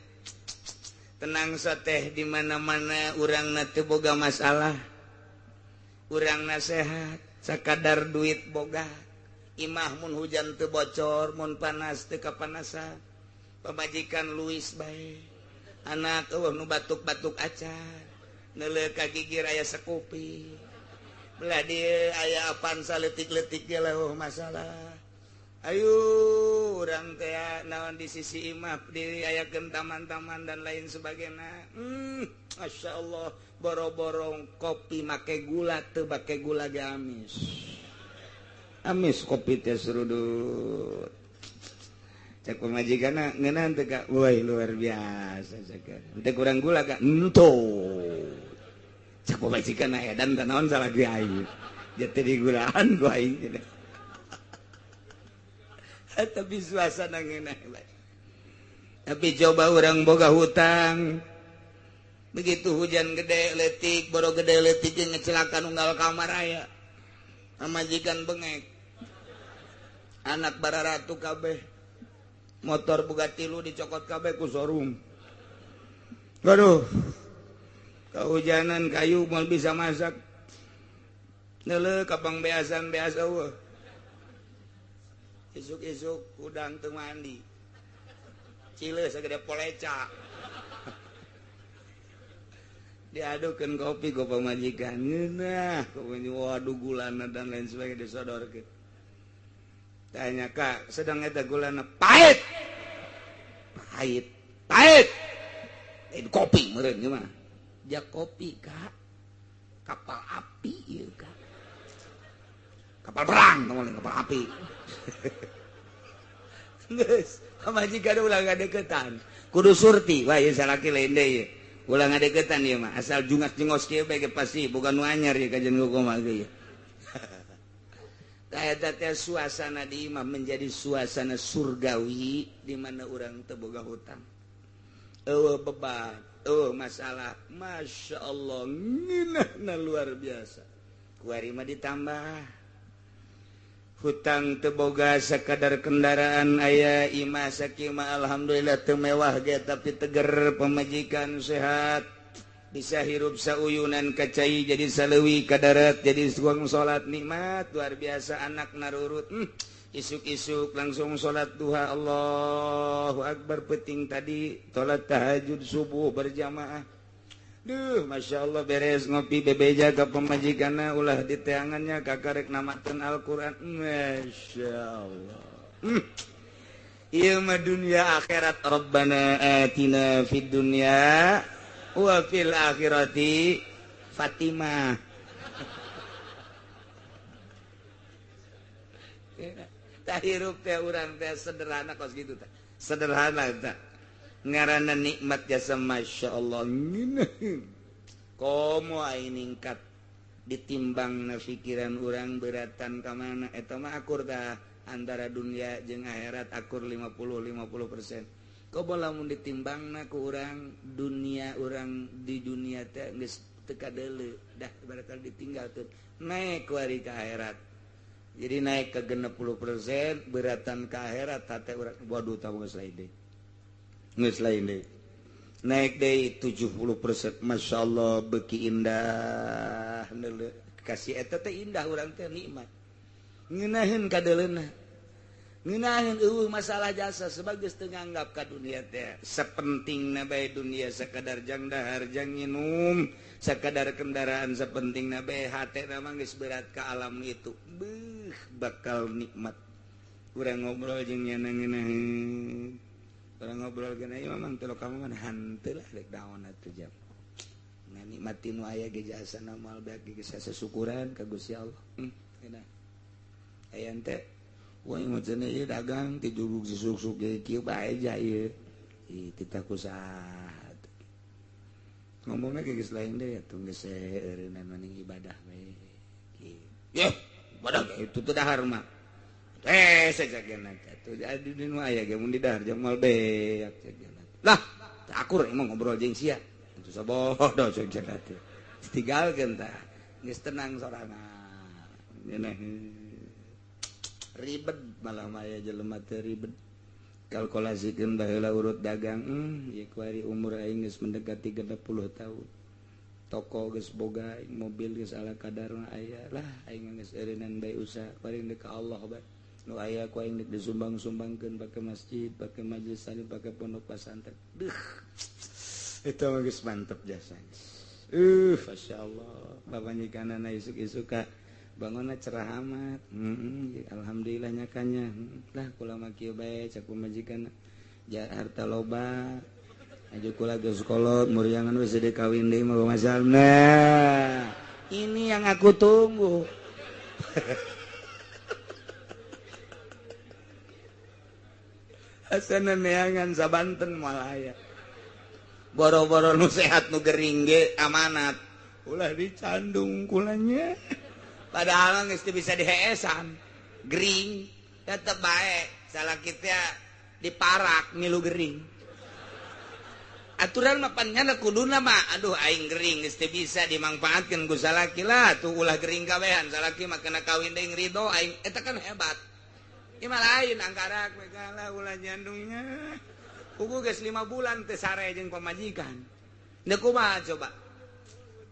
tenang sateh di mana-mana urangna teu boga masalah, urangna sehat sakadar duit boga, imah mun hujan teu bocor, mun panas teu kapanasan, pamajikan luis bae, anak eueuh nu batuk-batuk acan, neuleuh ka gigir aya sekupi, belah dieu aya Avanza leutik-leutik ge leuh masalah. Ayo urang teh naon di sisi imah diayakeun taman-taman dan lain sebagainya. Masya Allah, boro-borong kopi make gula teu make gula ge amis. Amis kopi teh serudut. Cek pamajikanna ngeunaan teu ka? Woi luar biasa cek. Teu kurang gula ka? Henteu. Cek pamajikanna edan teh naon salah di aing. Jadi digulaan ku aing. Tapi suasana ngeunah. Tapi coba urang boga hutang. Begitu hujan gede leutik, boro gede leutik jeung ngecelakan unggal kamar aya. Pamajikan bengek. Anak bararatu kabeh. Motor boga tilu dicokot kabeh ku showroom. Waduh. Kehujanan kayu moal bisa masak. Neuleuh ka pangbeasan beas eueuh. Isuk-isuk udang teu mandi. Cile sagede poleca. Diadukeun kopi ku pamajikan. Ngeunah, waduh gulana dan lain sebagainya disodorkeun. Tanya kak, sedang eta gulana pahit. Pahit, pahit. Lain kopi meureun ieu mah. Ja kopi kak. Kapal api ieu kak. Kapal perang tong kapal api. Geus, pamajikan ulah ngadeukeutan. Kudu surti, wah ieu salaki lain deui ieu. Ulah ngadeukeutan ieu mah, asal jungas-jungos kieu bae ge pasti bukan nu anyar ieu kajian kumaha ge ieu. Eta teh suasana di imah menjadi suasana surgawi di mana urang teu boga hutang. Eueuh beban, eueuh masalah. Masya Allah, ngeunahna luar biasa. Kuari mah ditambah hutang teu boga, sakadar kendaraan aya, imah sakima alhamdulillah teu mewah ge tapi teger, pamajikan sehat, bisa hirup sauyunan kacai jadi saleuwi kadarat jadi suang salat nikmat luar biasa, anak narurut, isuk-isuk langsung salat duha, Allahu akbar, penting tadi salat tahajud subuh berjamaah. Duh, Masya Allah, beres ngopi bebeja ka pamajikanna ulah diteangannya kakarek namateun Al-Qur'an. Masya Allah. Ieu mah dunia akhirat. Rabbana atina fid dunya wa fil akhirati Fatimah. Tah hirup teh urang teh sederhana kos kitu teh. Sederhana teh. Ngaranna nikmat jasa masyaallah. Komo aing ningkat ditimbang na pikiran urang beratan ka mana eta mah akur tah antara dunia jeung akhirat akur 50-50%. Komo lamun ditimbangna ku urang dunia urang di dunia teh geus teu kadeuleu dah barangkali ditinggalkeun naik kuari ka akhirat. Jadi naik ke 60% beratan ke akhirat hate urang waduh tah geus lain deui. Geus lain deui. Naik deui 70% masyaallah beuki indah kasih eta teh indah urang teh nikmat. Ngeunaheun kadeuleuna. Ngeunaheun eueuh masalah jasa sebab geus teu nganggap ka dunia teh sapentingna bae dunia sakadar jang dahar jang nginum sakadar kendaraan sapentingna bae hatena mah geus berat ka alam itu. Beuh bakal nikmat. Urang ngobrol jeung nyana ngeunaheun. Urang ngobrol geuna ieu mah teu kamu mah hanteu lah rek daon atuh jam. Nah nikmati nu aya ge jasana moal beak ge geus syukuran ka Gusti Allah. Enak. Aya teh wah mah cenah ieu dagang ti jurug susuk-suk ge kieu bae ja ieu. Ih titah ku saha. Ngomongna ge geus lain deui atuh geus eureunna maning ibadah we. Yeh, ibadah ge itu teu dahar mah. Sajagena teh atuh di nu aya ge mun di dahar jeung moal beak sajagena. Lah, akur emang ngobrol jeung sia. Atuh sabodo sajagena teh. Tinggalkeun tah. Geus tenang sorangan. Ngeunah ribet malah maya jelema teh ribet. Kalkulasikeun baheula urut dagang, ieu kuari umur aing geus mendekati 60 tahun. Toko geus boga, mobil geus ala kadarna aya lah aing geus eureunnan bae usaha paling deuk ka Allah bae. Nu aya ku aing deuk disumbang-sumbangkeun pake masjid, pake majelis taklim, pake pondok pesantren. Duh. Eta mah geus mantep jasa. Masyaallah. Babanyikanana isuk-isuk ka bangunna cerah amat. Alhamdulillah nyakanya. Lah kula mah kieu bae cak pamajikan ja harta loba. Aju kula geus kolot muriangan we sedeuk kawin deui mah masalna. Ini yang aku tunggu. Asana neangan sabanten moal aya. Boro-boro nu sehat nu gering ge amanat. Ulah dicandung kulanya. Padahal geus teu bisa diheesan. Gering tetep bae salaki teh diparak milu gering. Aturan mah pan nyana kuduna mah aduh aing gering geus teu bisa dimangfaatkeun ku salaki lah tuh ulah gering kabehan salaki mah kena kawin deui ridho aing eta kan hebat. Ieu mah lain angkarak we kalah ulah nyandungnya. Kuku geus 5 bulan teu sare jeung pamajikan. Deuk kumaha coba?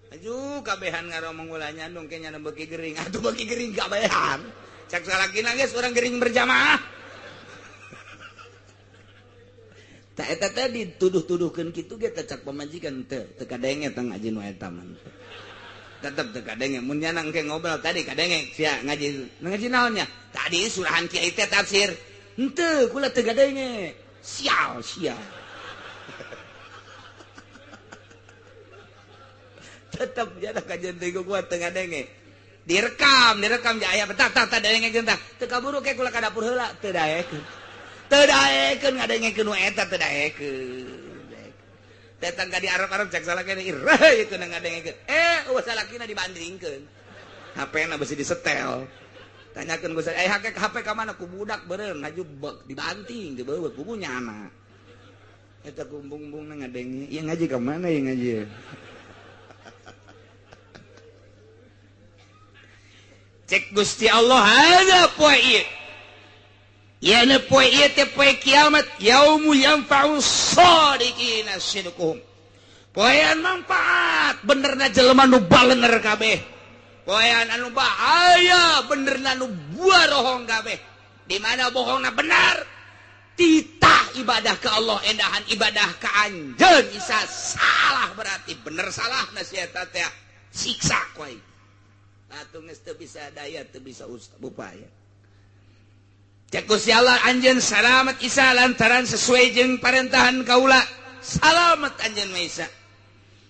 Aju kabehan ngaromong ulah nyandung ke nyana beuki gering. Atuh beuki gering kabehan. Cak salakina geus urang gering berjamaah. Tah eta teh dituduh-tuduhkeun kitu ge teh cak pamajikan teu teu kadenge teh ngaji nu eta mah. Tetep teu kadenge mun nyana engke ngobrol tadi kadenge sia ngaji. Ngaji naon nya? Tadi surahan kiai teh tafsir. Henteu kula teu kadenge. Sial sial. Tetep jada kajian teh gua teu ngadenge. Direkam, direkam ja aya tah tah tah dengekeun tah. Teu kaburu ke kula ka dapur heula teu daekeun. Teu daekeun ngadengekeun nu eta teu daekeun. Datang ka di Arab-Arab cak salakina irah ieu teu ngadengekeun. Eueuh salakina dibandingkeun. HP-na beusi disetel. Tanyakeun ku saya, HP ka mana ku budak beureun haju dibanting dibeut buku nyana. Eta kumbung-bumbungna ngadenge. Ieu ngaji ka mana ieu ngaji? Cek Gusti Allah ada poe ieu. Ieu poe ieu teh poe kiamat yaumu yanfa'u shadiqina sidquhum. Poean manfaat benerna jelema nu balener kabeh. Poean anu bahaya benerna nu buarohong kabeh. Di mana bohongna benar? Titah ibadah ke Allah endahan ibadah ke anjeun isa salah berarti bener salah si eta teh siksa ku aing. Atuh geus teu bisa daya teu bisa upaya. Cek Gusti Allah anjeun salamet Isa lantaran sesuai jeung parentahan kaula. Salamet anjeun mah Isa.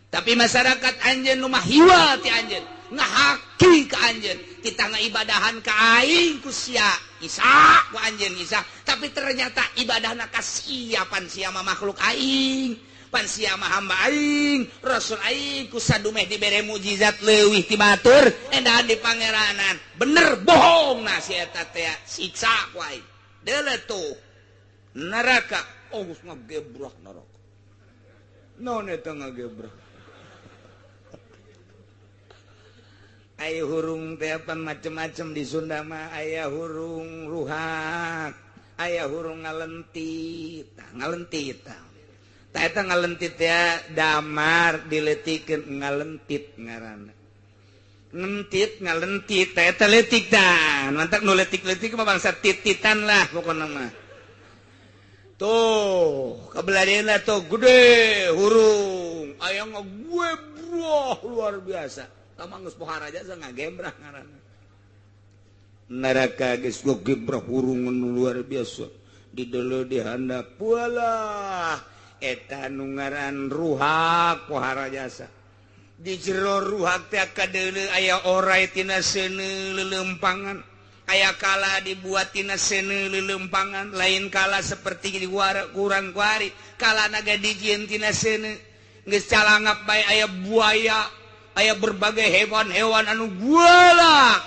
Tapi masyarakat anjeun nu mah hiwa ti anjeun, ngahaki ka anjeun, kita ngaibadahan ka aing ku sia Isa ku anjeun Isa, tapi ternyata ibadahna ka sia pan sia mah makhluk aing, pan sia mah hamba aing, rasul aing ku sadumeh dibere mukjizat leuwih ti batur endahan di pangeranan. Bener bohong nah si eta teh siksa ku aing. Deuleu tuh neraka, oh geus ngagebrak neraka. Naon eta ngagebrak? Aya hurung teh pan macem-macem di Sunda mah, aya hurung ruhak, aya hurung ngalentit, tah ngalentit tah. Tah eta ngalentit teh damar diletikeun ngalentit ngaranna. Ngentit ngalentit tah eta leutik tah. Mantak nu leutik-leutik mah bangsa tititan lah pokona mah. Tuh, kabelah tuh gede hurung, aya ngagebrah luar biasa. Tamang geus pohara jasa ngagebrah ngaranna. Neraka geus ngagebrah hurung nu luar biasa. Di deuleu di handap walah eta nu ngaran ruhak pohara jasa. Di jero ruhak teh kadeuleu aya orai tina seuneu leuleumpangan. Aya kala dibuat tina seuneu leuleumpangan, lain kala seperti di kurang kuari, kala naga dijieun tina seuneu. Geus calangap bae aya buaya, aya berbagai hewan-hewan anu guala,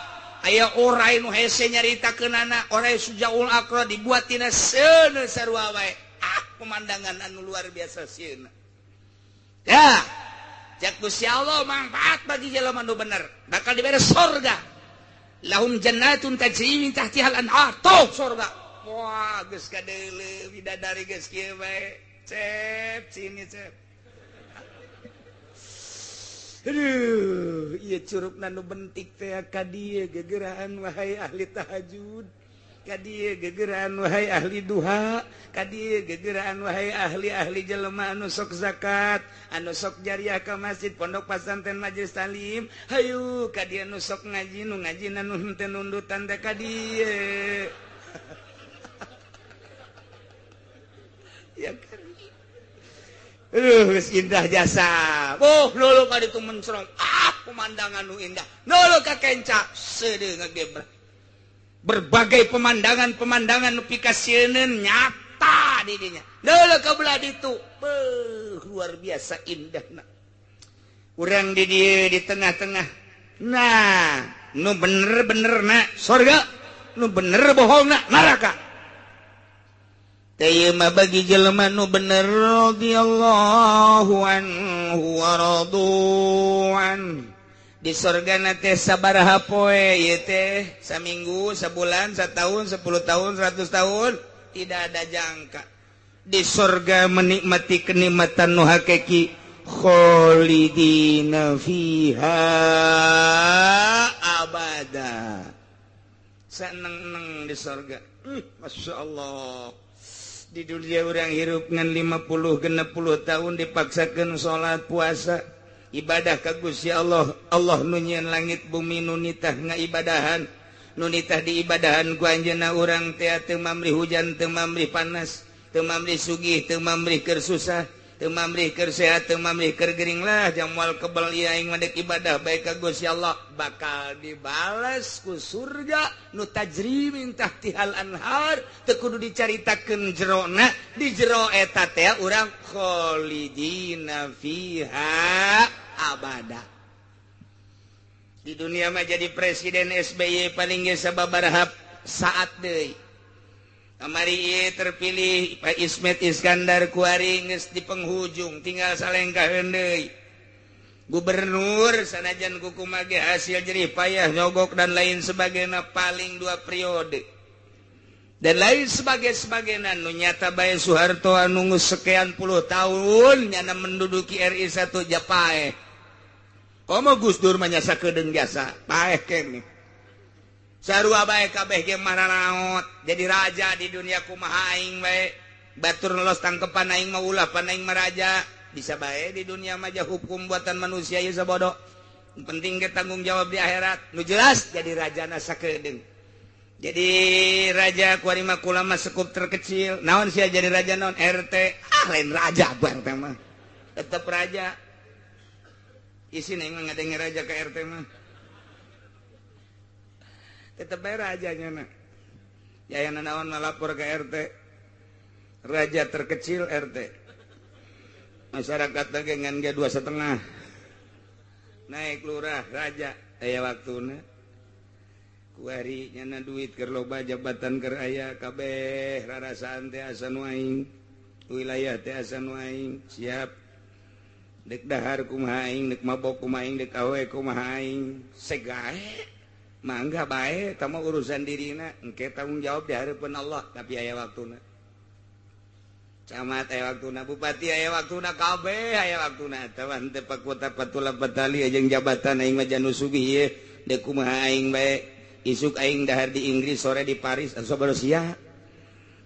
aya orai nu hese nyaritakeunana, orai sujaul akra dibuat tina seuneu sarua wae. Ah, pemandangan anu luar biasa sieuna. Ya, cek Gusti Allah manfaat bagi jelema nu bener, bakal dibere sorga. Lahum jannatun tajri min tahtihal anhar. Tuh sorga. Wah, geus kadeuleu bidadari geus kieu bae. Cep sini cep. Aduh, ieu curugna nu bentik teh ka dieu gegeraan wahai ahli tahajud, ka dieu gegeraan wahai ahli duha, ka dieu gegeraan wahai ahli-ahli jelema anu sok zakat, anu sok jariah ka masjid, pondok pesantren, majelis taklim. Hayu ka dieu nu sok ngaji, nu ngajina nu henteu nundutan teh ka dieu. Ya kan. Aduh, geus indah jasa. Oh, lulu ka ditu mencrong. Ah, pemandangan nu indah. Lulu ka kenca, seudeuh ngagebrah. Berbagai pemandangan-pemandangan nu pikasieun nyata di dinya. Lulu ka belah ditu. Beuh, luar biasa indahna. Urang di dieu di tengah-tengah. Nah, nu bener-bener na sorga, nu bener bohongna neraka. Teu mah bagi jelema nu bener radhiyallahu anhu wa radu'an. Di sorgana teh sabaraha poe ieu teh, saminggu, sabulan, satahun, 10 tahun, 100 tahun, tidak ada jangka. Di sorga menikmati kenikmatan nu hakiki kholidina fiha abada. Seneng-neng di sorga. Masya Allah. Di dunia orang hirup ngan 50 60 tahun dipaksakan salat puasa ibadah ka Gusti Allah. Allah nu nyieun langit bumi nu nitah ngaibadahan, nu nitah diibadahan ku anjeunna urang teh teu mamrih hujan, teu mamrih panas, teu mamrih sugih, teu mamrih keur susah, teu mamrih keur sehat, teu mamrih keur gering lah jang moal kebel ieu aing mah deuk ibadah bae ka Gusti Allah bakal dibales ku surga nu tajri min tahtihal anhar. Teu kudu dicaritakeun jerona, di jero eta teh urang kholidina fiha abada. Di dunia mah jadi presiden SBY paling ge sababaraha saat deui. Kamari ieu terpilih Pak Ismet Iskandar kuari geus di penghujung tinggal salengkaheun deui. Gubernur sanajan kukumaha ge hasil jerih payah nyogok dan lain sebagainya paling 2 periode. Dan lain sebagainya nu nyata bae Soeharto anu geus sekian puluh tahun nyana menduduki RI 1 japaeh. Komo Gus Dur mah nyasa kedeung jasa paeh keneh. Sarua bae kabeh ge maranaot jadi raja di dunia kumaha aing bae. Batur lolos tangkepan aing mah ulah pan aing mah raja. Bisa bae di dunia mah hukum buatan manusia ieu sabodo. Penting ge tanggung jawab di akhirat. Nu jelas jadi rajana sakedeung. Jadi raja kuari mah kula mah sekup terkecil. Naon sia jadi raja naon RT? Ah lain raja atuh RT mah. Tetep raja. Isin aing mah ngadenge raja ke RT mah. Tetep bae rajanya na. Ya yang naon lapor ke RT. Raja terkecil RT. Masyarakat teh ngan ge 2,5. Naik lurah raja aya waktuna. Kuari nyana duit keur loba jabatan keur aya kabeh rarasaan teh asa nu aing, wilayah teh asa nu aing, siap. Dek dahar kumaha aing, dek mabok kumaha aing, dek awe kumaha aing, segae. Mangga bae eta mah urusan dirina, engke tanggung jawab di hareupeun Allah, tapi aya waktuna. Camat aya waktuna, bupati aya waktuna, kabeh aya waktuna. Eta mah henteu pakuta patula patali jeung jabatan aing mah janu sugih ieu, dek kumaha aing bae. Isuk aing dahar di Inggris, sore di Paris, asa baru sia.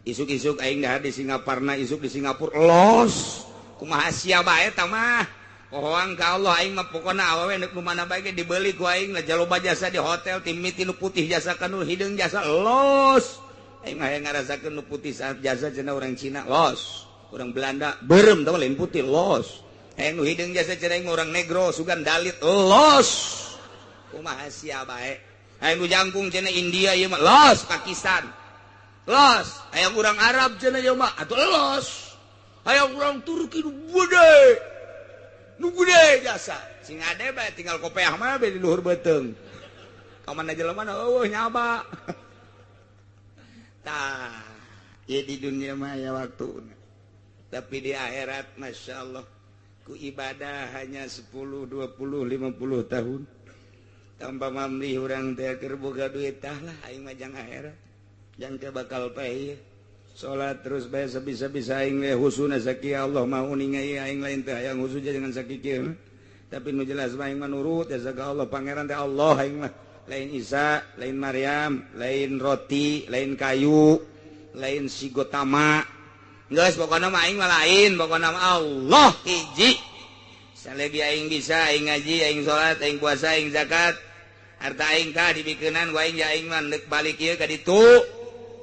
Isuk-isuk aing dahar di Singaparna, isuk di Singapura, los. Kumaha sia bae eta mah. Pohoang ka Allah aing mah pokona awewe neuk nu mana bae ge dibeli ku aing lah jaloba jasa di hotel timiti nu putih jasa ka nu hideung jasa los. Aing mah hayang ngarasakeun nu putih saat jasa cenah urang Cina los, urang Belanda beureum teh lain putih los. Hayang nu hideung jasa cenah aing urang negro sugan dalit los. Kumaha sia bae. Hayang nu jangkung cenah India ieu mah los, Pakistan los. Hayang urang Arab cenah ieu mah atuh los. Hayang urang Turki nu gede, nu gede jasa sing ade bae tinggal kopeah mah bae di luhur beuteung. Ka mana jelema na eueuh nyaba. Tah, ieu di dunia mah aya waktuna. Tapi di akhirat masyaallah ku ibadah hanya 10, 20, 50 tahun. Tanpa mamli urang teh keur boga duit tah lah aing mah jang akhirat. Jang teh bakal paeh. Salat terus bae sabisa-bisa aing we husuna sakieu Allah mah uninga ieu aing lain teh hayang husu jangan sakieu. Tapi nu jelas mah aing mah nurut ya ka Allah pangeran teh Allah aing mah. Lain Isa, lain Maryam, lain roti, lain kayu, lain si Gotama. Geus pokona mah aing mah lain, pokona mah Allah hiji. Salagi aing bisa aing ngaji, aing salat, aing puasa, aing zakat. Harta aing tah dibikeunan ku aing ya aing mah deuk balik ieu ka ditu.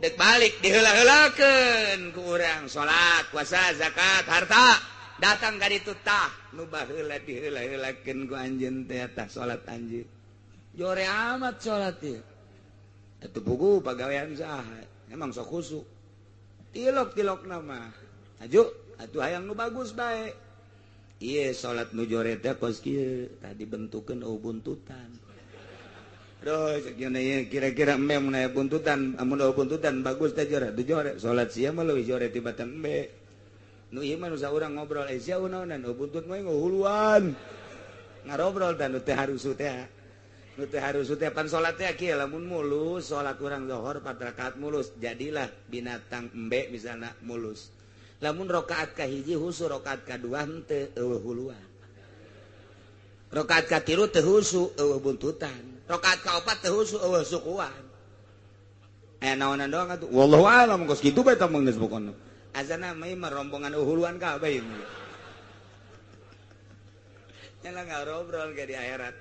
Deuk balik diheula-heulakeun ku urang salat, puasa, zakat, harta. Datang ka ditu tah nu baheula diheula-heulakeun ku anjeun teh tah salat anjeun. Jore amat salat ieu. Atuh buku pagawean saha? Emang sok khusuk. Tilok-tilok nama. Aju atuh hayang nu bagus bae. Ieu salat nu jore teh kos kieu tah dibentukeun eueuh buntutan. Aduh, kira-kira embe mun aya buntutan, amun eueuh buntutan bagus teh jore, teu jore. Salat sia mah leuwih jore tibatan embe. Nu ieu mah nu saurang ngobrol, eh sia unaonan eueuh buntut mah ngahuluan. Ngarobrol tah nu teh harusu teh. Nu teh harusu teh pan salat teh kieu lamun mulus, salat urang zuhur 4 rakaat mulus, jadilah binatang embe misalna mulus. Lamun rakaat kahiji husu, rakaat kadua henteu eueuh huluan. Rakaat katilu teu husu eueuh buntutan. Rakaat kaopat teu husu eueuh sukuan. Aya naonan doang atuh. Wallahu a'lam kos kitu bae tah mah geus pokona. Azana mah ieu mah rombongan huluan kabeh ieu. Nya ngarobrol ge di akhirat.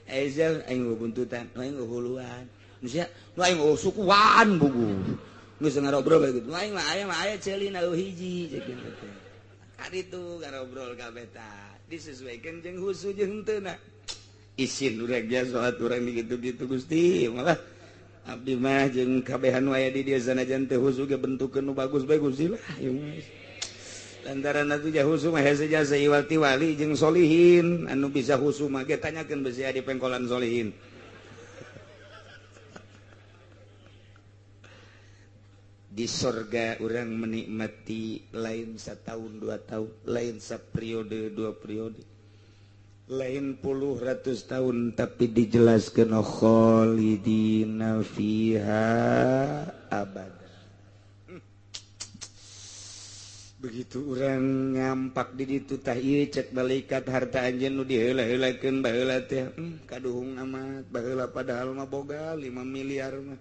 Ezel aing buntutan, aing huluan. Nu sia, nu aing sukuan bugu. Geus ngarobrol bae kitu. Aing mah aya mah aya ceulina eueuh hiji ceuk kitu teh. Kaditu ngarobrol kabeh tah. Disesuaikan jeung husu jeung henteu na. Isin urang ge salat urang digitu-gitu Gusti malah abdi mah jeung kabehan aya di dieu sanajan teu husu ge bentukeun nu bagus bae Gusti lah ieu mah. Lantaran atuh ja husu mah hese jasa iwati wali jeung solihin anu bisa husu mah ge tanyakeun besi di pengkolan solihin. Di sorga orang menikmati lain setahun 2 tahun, lain saperiode 2 periode, lain puluh ratus tahun, tapi dijelaskan khalidina fiha abada. Begitu orang ngampak di ditu tah ieu cek malaikat harta anjeun nu diheula-heulakeun baheula teh kaduhung amat baheula padahal mah boga 5 miliar mah.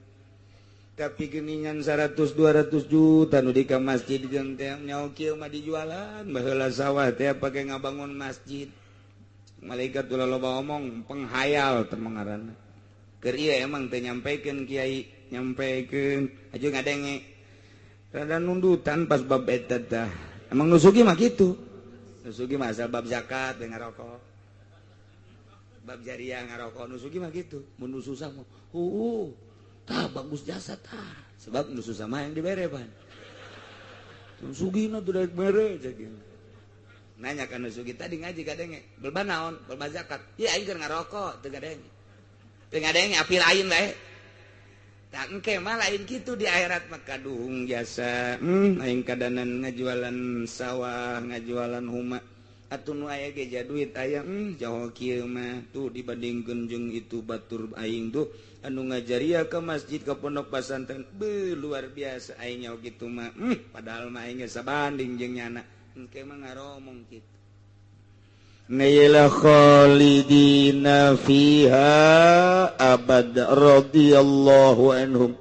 Tapi geningan 100 200 juta nu di ka masjid jeung teh nyaho kieu mah dijualan baheula sawah teh pake ngabangun masjid. Malaikat ulah loba omong penghayal teh ngaranna. Keur ieu emang teh nyampikeun kiai. nyampekeun aju ngadenge rada nundutan pas bab eta tah. Emang nu sugih mah kitu. Nu sugih mah asal bab zakat we ngarokok. Bab jariah ngarokok, nu sugih mah kitu. Mun nu susah mah heueuh tah bagus jasa tah. Sebab nu susah mah yang dibere pan. Nu sugihna teu daek mere cek. Nanya ka nu sugih tadi ngaji kadenge, belba naon? Belba zakat. Ieu aing keur ngarokok teu kadenge. Teu ngadenge api lain bae. Tak engke mah lain kitu di akhirat mah kaduhung jasa. Aing kadanan ngajualan sawah, ngajualan huma. Atuh nu aya ge duit aya jauh kieu mah tuh dibandingkeun jeung itu batur aing tuh anu ngajaria ke masjid ke pondok pesantren beuh luar biasa aing nyaho kitu mah padahal mah aing geus sabanding jeung nyana engke mah ngaromong kitu. Naila khalidina fiha abad radhiyallahu anhum.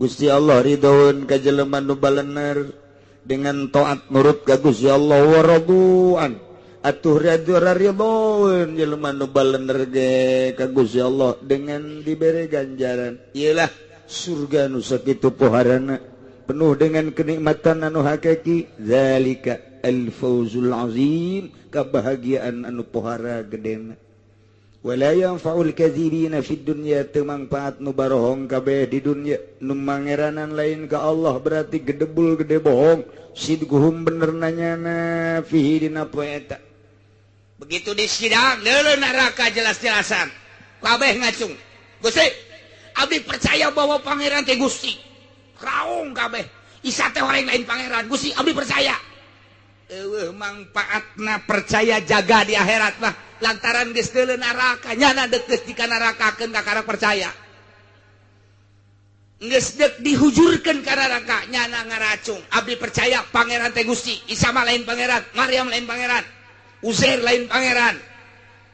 Gusti Allah ridhoeun ka jelema nu balener dengan taat nurut ka Gusti Allah wa radu'an. Atuh ridhoeun jelema nu balener ge ka Gusti Allah dengan dibere ganjaran. Iyalah surga nu sakitu poharana penuh dengan kenikmatan anu hakiki. Zalika al-fawzul azim, kebahagiaan anu pohara gedena. Wala yanfa'ul kadzibina fid dunya, teu mangfaat nu barohong kabeh di dunya. Nu mangeranan lain ka Allah berarti gedebul gede bohong. Sidguhum bener nanyana fihi dina poe eta. Begitu di sidang leuleun neraka jelas-jelasan kabeh ngacung. Gusti, abdi percaya bahwa pangeran teh Gusti. Raung kabeh. Isa teh orang lain pangeran. Gusti, abdi percaya. Eueuh mangfaatna percaya jaga di akhirat mah lantaran geus deuleu neraka nyana deuk geus dikanarakakeun kakara percaya. Geus deuk dihujurkeun ka neraka nyana ngaracung. Abdi percaya pangeran teh Gusti, Isa mah lain pangeran, Maryam lain pangeran, Uzair lain pangeran.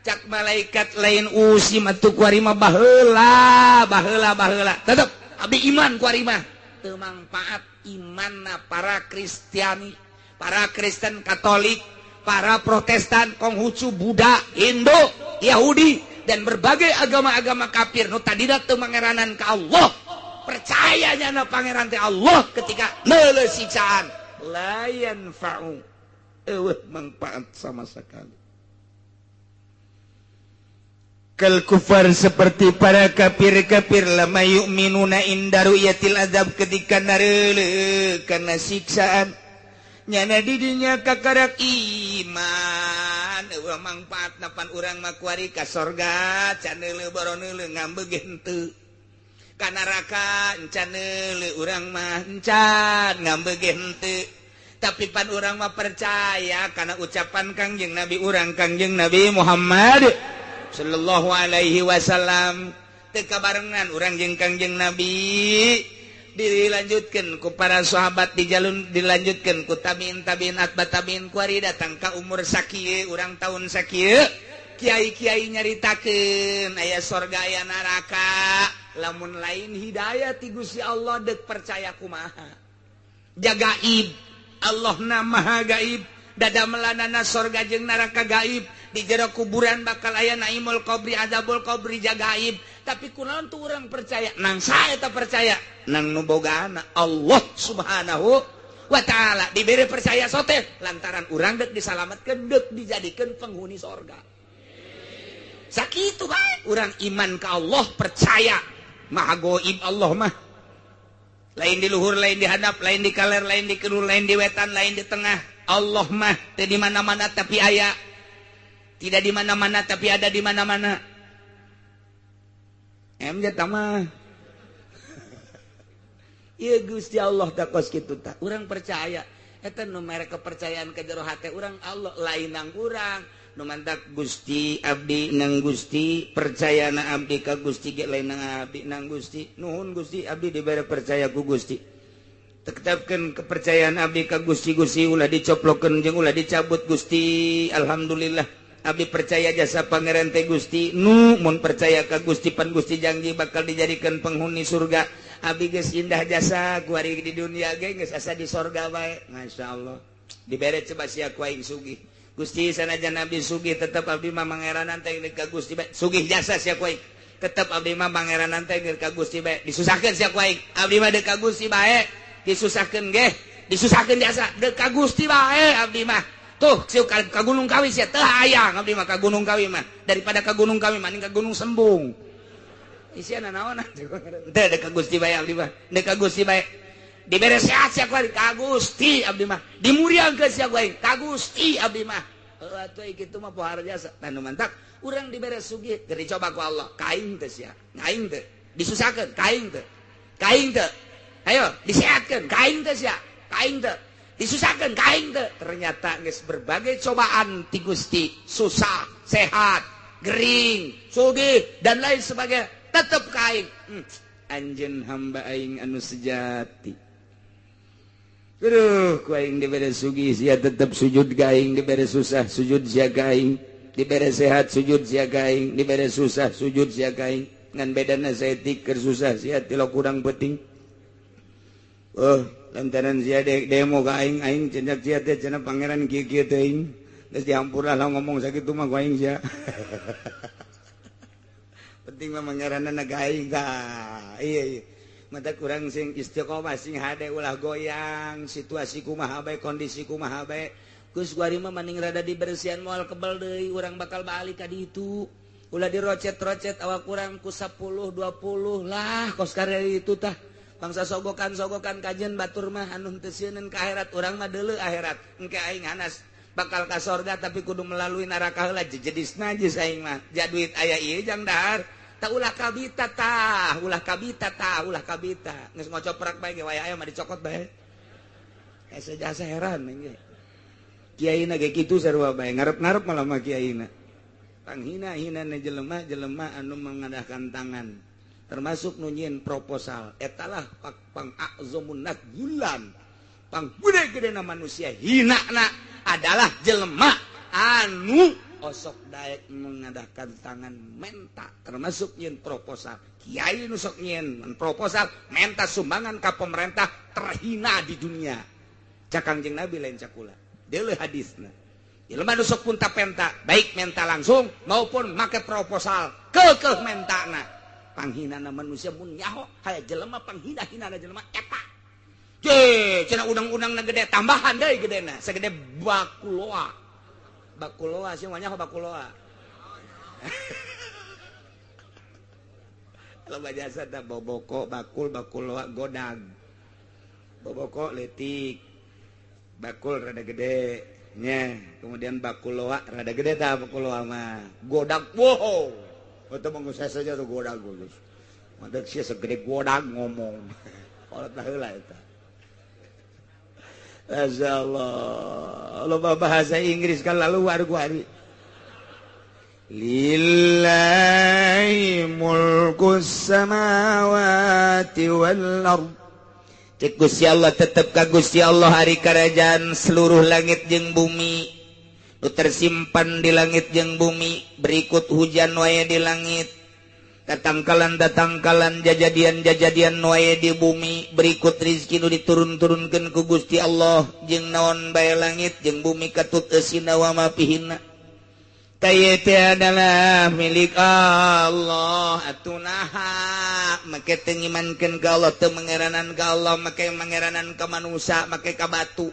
Cak malaikat lain usi mah tuh kuari mah baheula, baheula, baheula. Tetep abdi iman kuari mah. Teu mangfaat imanna para Kristiani, para Kristen Katolik, para Protestan, Konghucu, Buddha, Hindu, Yahudi, dan berbagai agama-agama kafir nu tadina teu mangeranan ka Allah. Percaya nyana pangeran teh Allah ketika neuleuh siksaan la yanfa'u, eueuh manfaat sama sekali. Kal kufar, seperti para kafir-kafir, lama yu'minuna inda ru'yatil azab, ketika nareuleuh kana siksaan nyana didinya kakarak iman. Eueuh mangfaat napan urang mah kuari ka sorga can neuleuh boro neuleuh ngambek henteu. Ka neraka encan neuleuh urang mah encan ngambek henteu. Tapi pan urang mah percaya kana ucapan Kangjeng Nabi urang, Kangjeng Nabi Muhammad sallallahu alaihi wasallam. Teu kabarengan urang jeung Kangjeng Nabi dilanjutkan ku para sahabat, dijalun dilanjutkan ku tabiin tabiin atba tabiin kuari datang ka umur sakieu urang tahun sakieu kiai-kiai nyaritakeun aya sorga aya neraka. Lamun lain hidayah ti Gusti Allah deuk percaya kumaha? Jagaib Allah na maha gaib, dada melanana sorga jeung neraka gaib, di jero kuburan bakal aya naimul qabri azabul qabri jagaib. Tapi kunaon tuh urang percaya? Nang sae ta percaya nang nu bogaana Allah Subhanahu wa taala. Dibere percaya sote lantaran urang deuk disalametkeun, deuk dijadikeun penghuni sorga. Sakitu bae urang iman ka Allah, percaya maha goib Allah mah. Lain di luhur, lain di hadap, lain di kaler, lain di kidul, lain di wetan, lain di tengah. Allah mah teu di mana-mana tapi aya. Tidak di mana-mana tapi ada di mana-mana. Em jatah mah. Ieu Gusti Allah teh kos kitu tah. Urang percaya. Eta nu mere kepercayaan ke jero hate urang Allah, lain nang urang. Nu mantak Gusti abdi nang Gusti, percaya na abdi ka Gusti ge lain nang abdi nang Gusti. Nuhun Gusti, abdi dibere percaya ku Gusti. Tetapkeun kepercayaan abdi ka Gusti, Gusti ulah dicoplokeun jeung ulah dicabut Gusti. Alhamdulillah abdi percaya jasa pangeran teh Gusti. Nu mun percaya ka Gusti pan Gusti janji bakal dijadikan penghuni surga. Abdi geus indah jasa kuari di dunia ge geus asa di sorga bae. Masyaallah. Dibere coba sia ku aing sugih. Gusti sanajan abdi sugih tetep abdi mah mangeranan teh ka Gusti bae. Sugih jasa sia ku aing. Tetep abdi mah pangeranan teh ka Gusti bae. Disusahkeun sia ku aing. Abdi mah deuk ka Gusti bae. Disusahkeun ge, disusahkeun jasa deuk ka Gusti bae abdi mah. Tuh, sieu ka Gunung Kawi sia teu hayang abdi mah ka Gunung Kawi mah. Daripada ka Gunung Kawi mending ka Gunung Sembung. Isiana naonan? Teu deuk ka Gusti bae abdi mah. Deuk ka Gusti bae. Dibere sehat sia ku aing ka Gusti abdi mah. Dimuriangkeun sia ku aing ka Gusti abdi mah. Heuh atuh kitu mah pohara jasa. Tah nu mantak urang dibere sugih keur dicoba ku Allah. Ka aing teh sia. Aing teh disusahkeun ka aing teh. Ka aing teh. Ayo disehatkeun ka aing teh sia. Ka aing teh. Disusahkeun ka aing teh. Ternyata geus berbagai cobaan ti Gusti, susah, sehat, gering, sugih dan lain sebagainya, tetep ka aing. Anjeun hamba aing anu sejati. Aduh, ku aing dibere sugih sia tetep sujud ka aing, dibere susah sujud sia ka aing, dibere sehat sujud sia ka aing, dibere susah sujud sia ka aing. Ngan bedana saeutik keur susah sia tilo kurang penting. Oh, lantaran sia demo ka aing, aing cendak sia teh cenah pangeran kieu-kieu teuing. Geus dihampura lah ngomong sakitu mah ku aing sia. Penting mah pangeranna ka aing tah. Iya iya. Mata kurang sing istiqomah sing hade ulah goyang situasi kumaha bae kondisi kumaha bae. Geus kuari mah mending rada dibersihan moal kebel deui urang bakal balik ka ditu. Ulah dirocet-rocet awak kurang ku 10 20 lah kos karya itu tah. Bangsa sogokan-sogokan kajian batur mah anu teu sieun ka akhirat urang mah deuleu akhirat. Engke aing hanas bakal ka sorga tapi kudu melalui neraka heula jejedis najis aing mah. Ja duit aya ieu jang dahar. Tah ulah kabita tah, ulah kabita tah, ulah kabita. Geus ngocoprak bae ge waya aya mah dicokot bae. Asa jasa heran ge. Kiaina ge kitu sarua bae, ngarep-ngarep malah mah kiaina. Panghina-hinana jelema-jelema anu mengadahkan tangan. Termasuk nu nyieun proposal. Eta lah pang a'zamun gulan. Pang gede-gedena manusia hinana adalah jelema anu osok daek mengadahkan tangan menta, termasuk nyieun proposal. Kiai nu sok nyieun proposal menta sumbangan ka pemerintah terhina di dunia. Cak Kangjeng Nabi lain cakula. Deuleu hadisna. Jelema nu sok punta penta, baik menta langsung maupun make proposal, keukeuh mentana. Panghinana manusia mun nyaho haya jelema panghina-hinana jelema eta. Je, cenah undang-undangna gede tambahan deui gedena, sagede bakuloa. Bakuloa sih nyaho bakuloa. Loba jasa tah boboko bakul bakuloa godag. Boboko leutik. Bakul rada gede nya, kemudian bakuloa rada gede tah bakuloa mah. Godag wow. Eta mah geus saja tuh godag geus. Mantak sia segede godag ngomong. Kolot baheula eta. Masyaallah. Loba bahasa Inggris kan lalu war-wari. Lillahi mulkus samawati wal ard. Cek Gusti Allah tetep ka Gusti Allah hari kerajaan seluruh langit jeung bumi. Nu tersimpan di langit jeung bumi, berikut hujan wae di langit. Tatangkalan-tatangkalan jajadian-jajadian wae di bumi, berikut rizki nu diturun-turunkeun ku Gusti Allah jeung naon bae langit jeung bumi katut eusina wa ma fihinna. Taya teh adalah milik Allah atuh naha make teu ngimankeun ka Allah teu mangeranan ka Allah make mangeranan ka manusia make ka batu.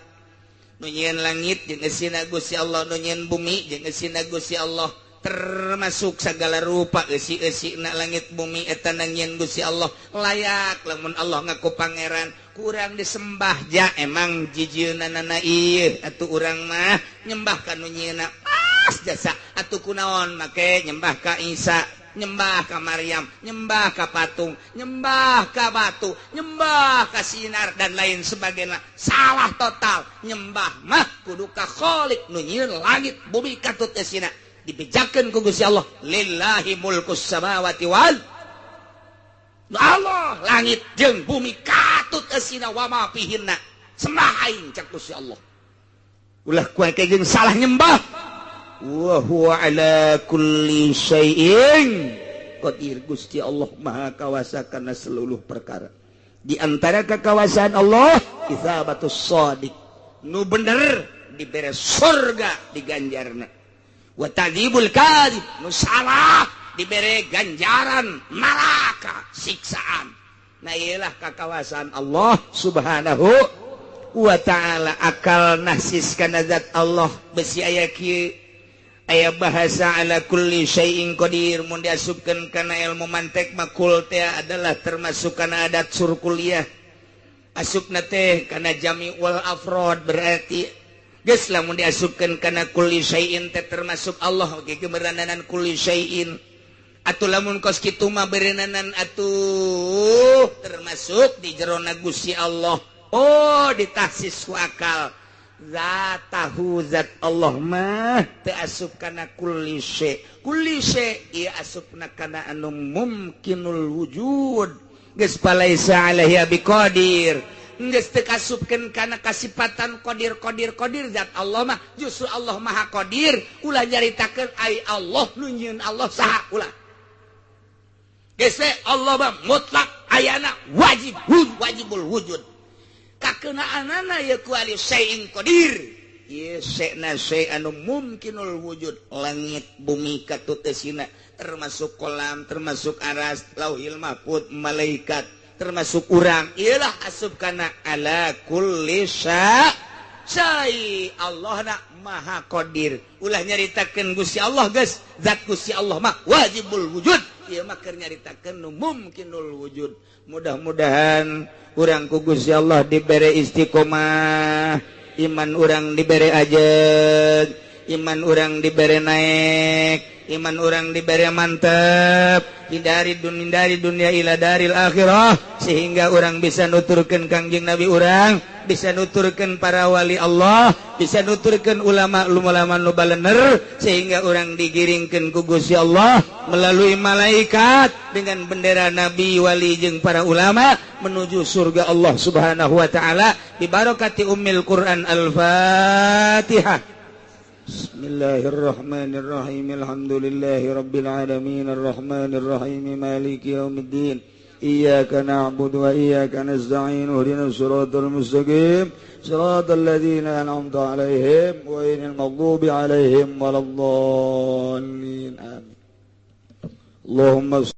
Nu nyieun langit jeung eusina Gusti Allah, nu nyieun bumi jeung eusina Gusti Allah, termasuk segala rupa eusi-eusina langit bumi eta nyieun Gusti Allah. Layak lamun Allah ngaku pangeran kurang disembah ja emang jijieunana ieu atuh urang mah nyembah ka nu nyieunna pas jasa atuh kunaon make nyembah ka Isa, nyembah ka Maryam, nyembah ka patung, nyembah ka batu, nyembah ka sinar dan lain sebagainya. Salah total. Nyembah mah kudu ka Khalik nu nyieun langit bumi katut eusina. Dibejakeun ku Gusti Allah, lillahi mulkus samawati wal Allah, langit jeung bumi katut eusina wa ma fihinna. Sembah aing cak Gusti Allah. Ulah ku jeung salah nyembah. Wa huwa ala kulli syai'in qadir. Gusti Allah maha kawasa kana seluruh perkara. Di antara kekawasaan Allah itsabatus shadiq, nu bener dibere surga diganjarna. Wa tadzibul kadzib, nu salah dibere ganjaran neraka siksaan. Nah iyalah kakawasan Allah Subhanahu wa ta'ala. Akal nahsis kana zat Allah besi aya kieu aya bahasa ala kulli syai'in qadir mun diasupkeun kana ilmu mantek makul teh adalah termasuk kana adat surkuliah asupna teh kana jami wal afrod berarti geus lamun diasupkeun kana kulli syai'in teh termasuk Allah oge keberananan kulli syai'in atuh lamun kos kitu mah berenanan atuh termasuk di jerona Gusti Allah. Oh ditahsis ku akal zatahu zat Allah mah teu asup kana kulli syai'. Kulli syai' ieu asupna kana anu mumkinul wujud geus palaisa alaihi biqadir geus teu kasupkeun kana kasipatan qadir qadir qadir zat Allah mah justru Allah maha qadir ulah nyaritakeun ai Allah nu nyieun Allah saha ulah geus Allah mah mutlak ayana wajib wajibul wujud kakenaanana ya ku ali syai'in qadir ieu syai'na syai' anu mumkinul wujud langit bumi katutesina termasuk kolam termasuk aras lauhil mahfud malaikat termasuk urang iyalah asup kana ala kulli syai' Allah na maha qadir ulah nyaritakeun Gusti Allah geus zat Gusti Allah mah wajibul wujud ieu mah keur nyaritakeun nu mumkinul wujud. Mudah-mudahan urang ku Gusti Allah dibere istiqomah, iman urang dibere ajeg, iman urang dibere naik, iman urang dibere mantep, dari dunia ila daril akhirah, sehingga urang bisa nuturkeun Kangjeng Nabi urang, bisa nuturkeun para wali Allah, bisa nuturkeun ulama-ulama nu balener, sehingga urang digiringkeun ku Gusti Allah melalui malaikat dengan bendera nabi, wali jeung para ulama menuju surga Allah Subhanahu wa taala bi barakati ummil Quran. Al-Fatihah. Bismillahirrahmanirrahim. Alhamdulillahi rabbil alamin arrahmanir rahim maliki yaumiddin. Iyyaka na'budu wa iyyaka nasta'in ihdinas siratal mustaqim siratal ladzina an'amta 'alaihim ghairil maghdubi 'alaihim waladdallin. Amin. Allahumma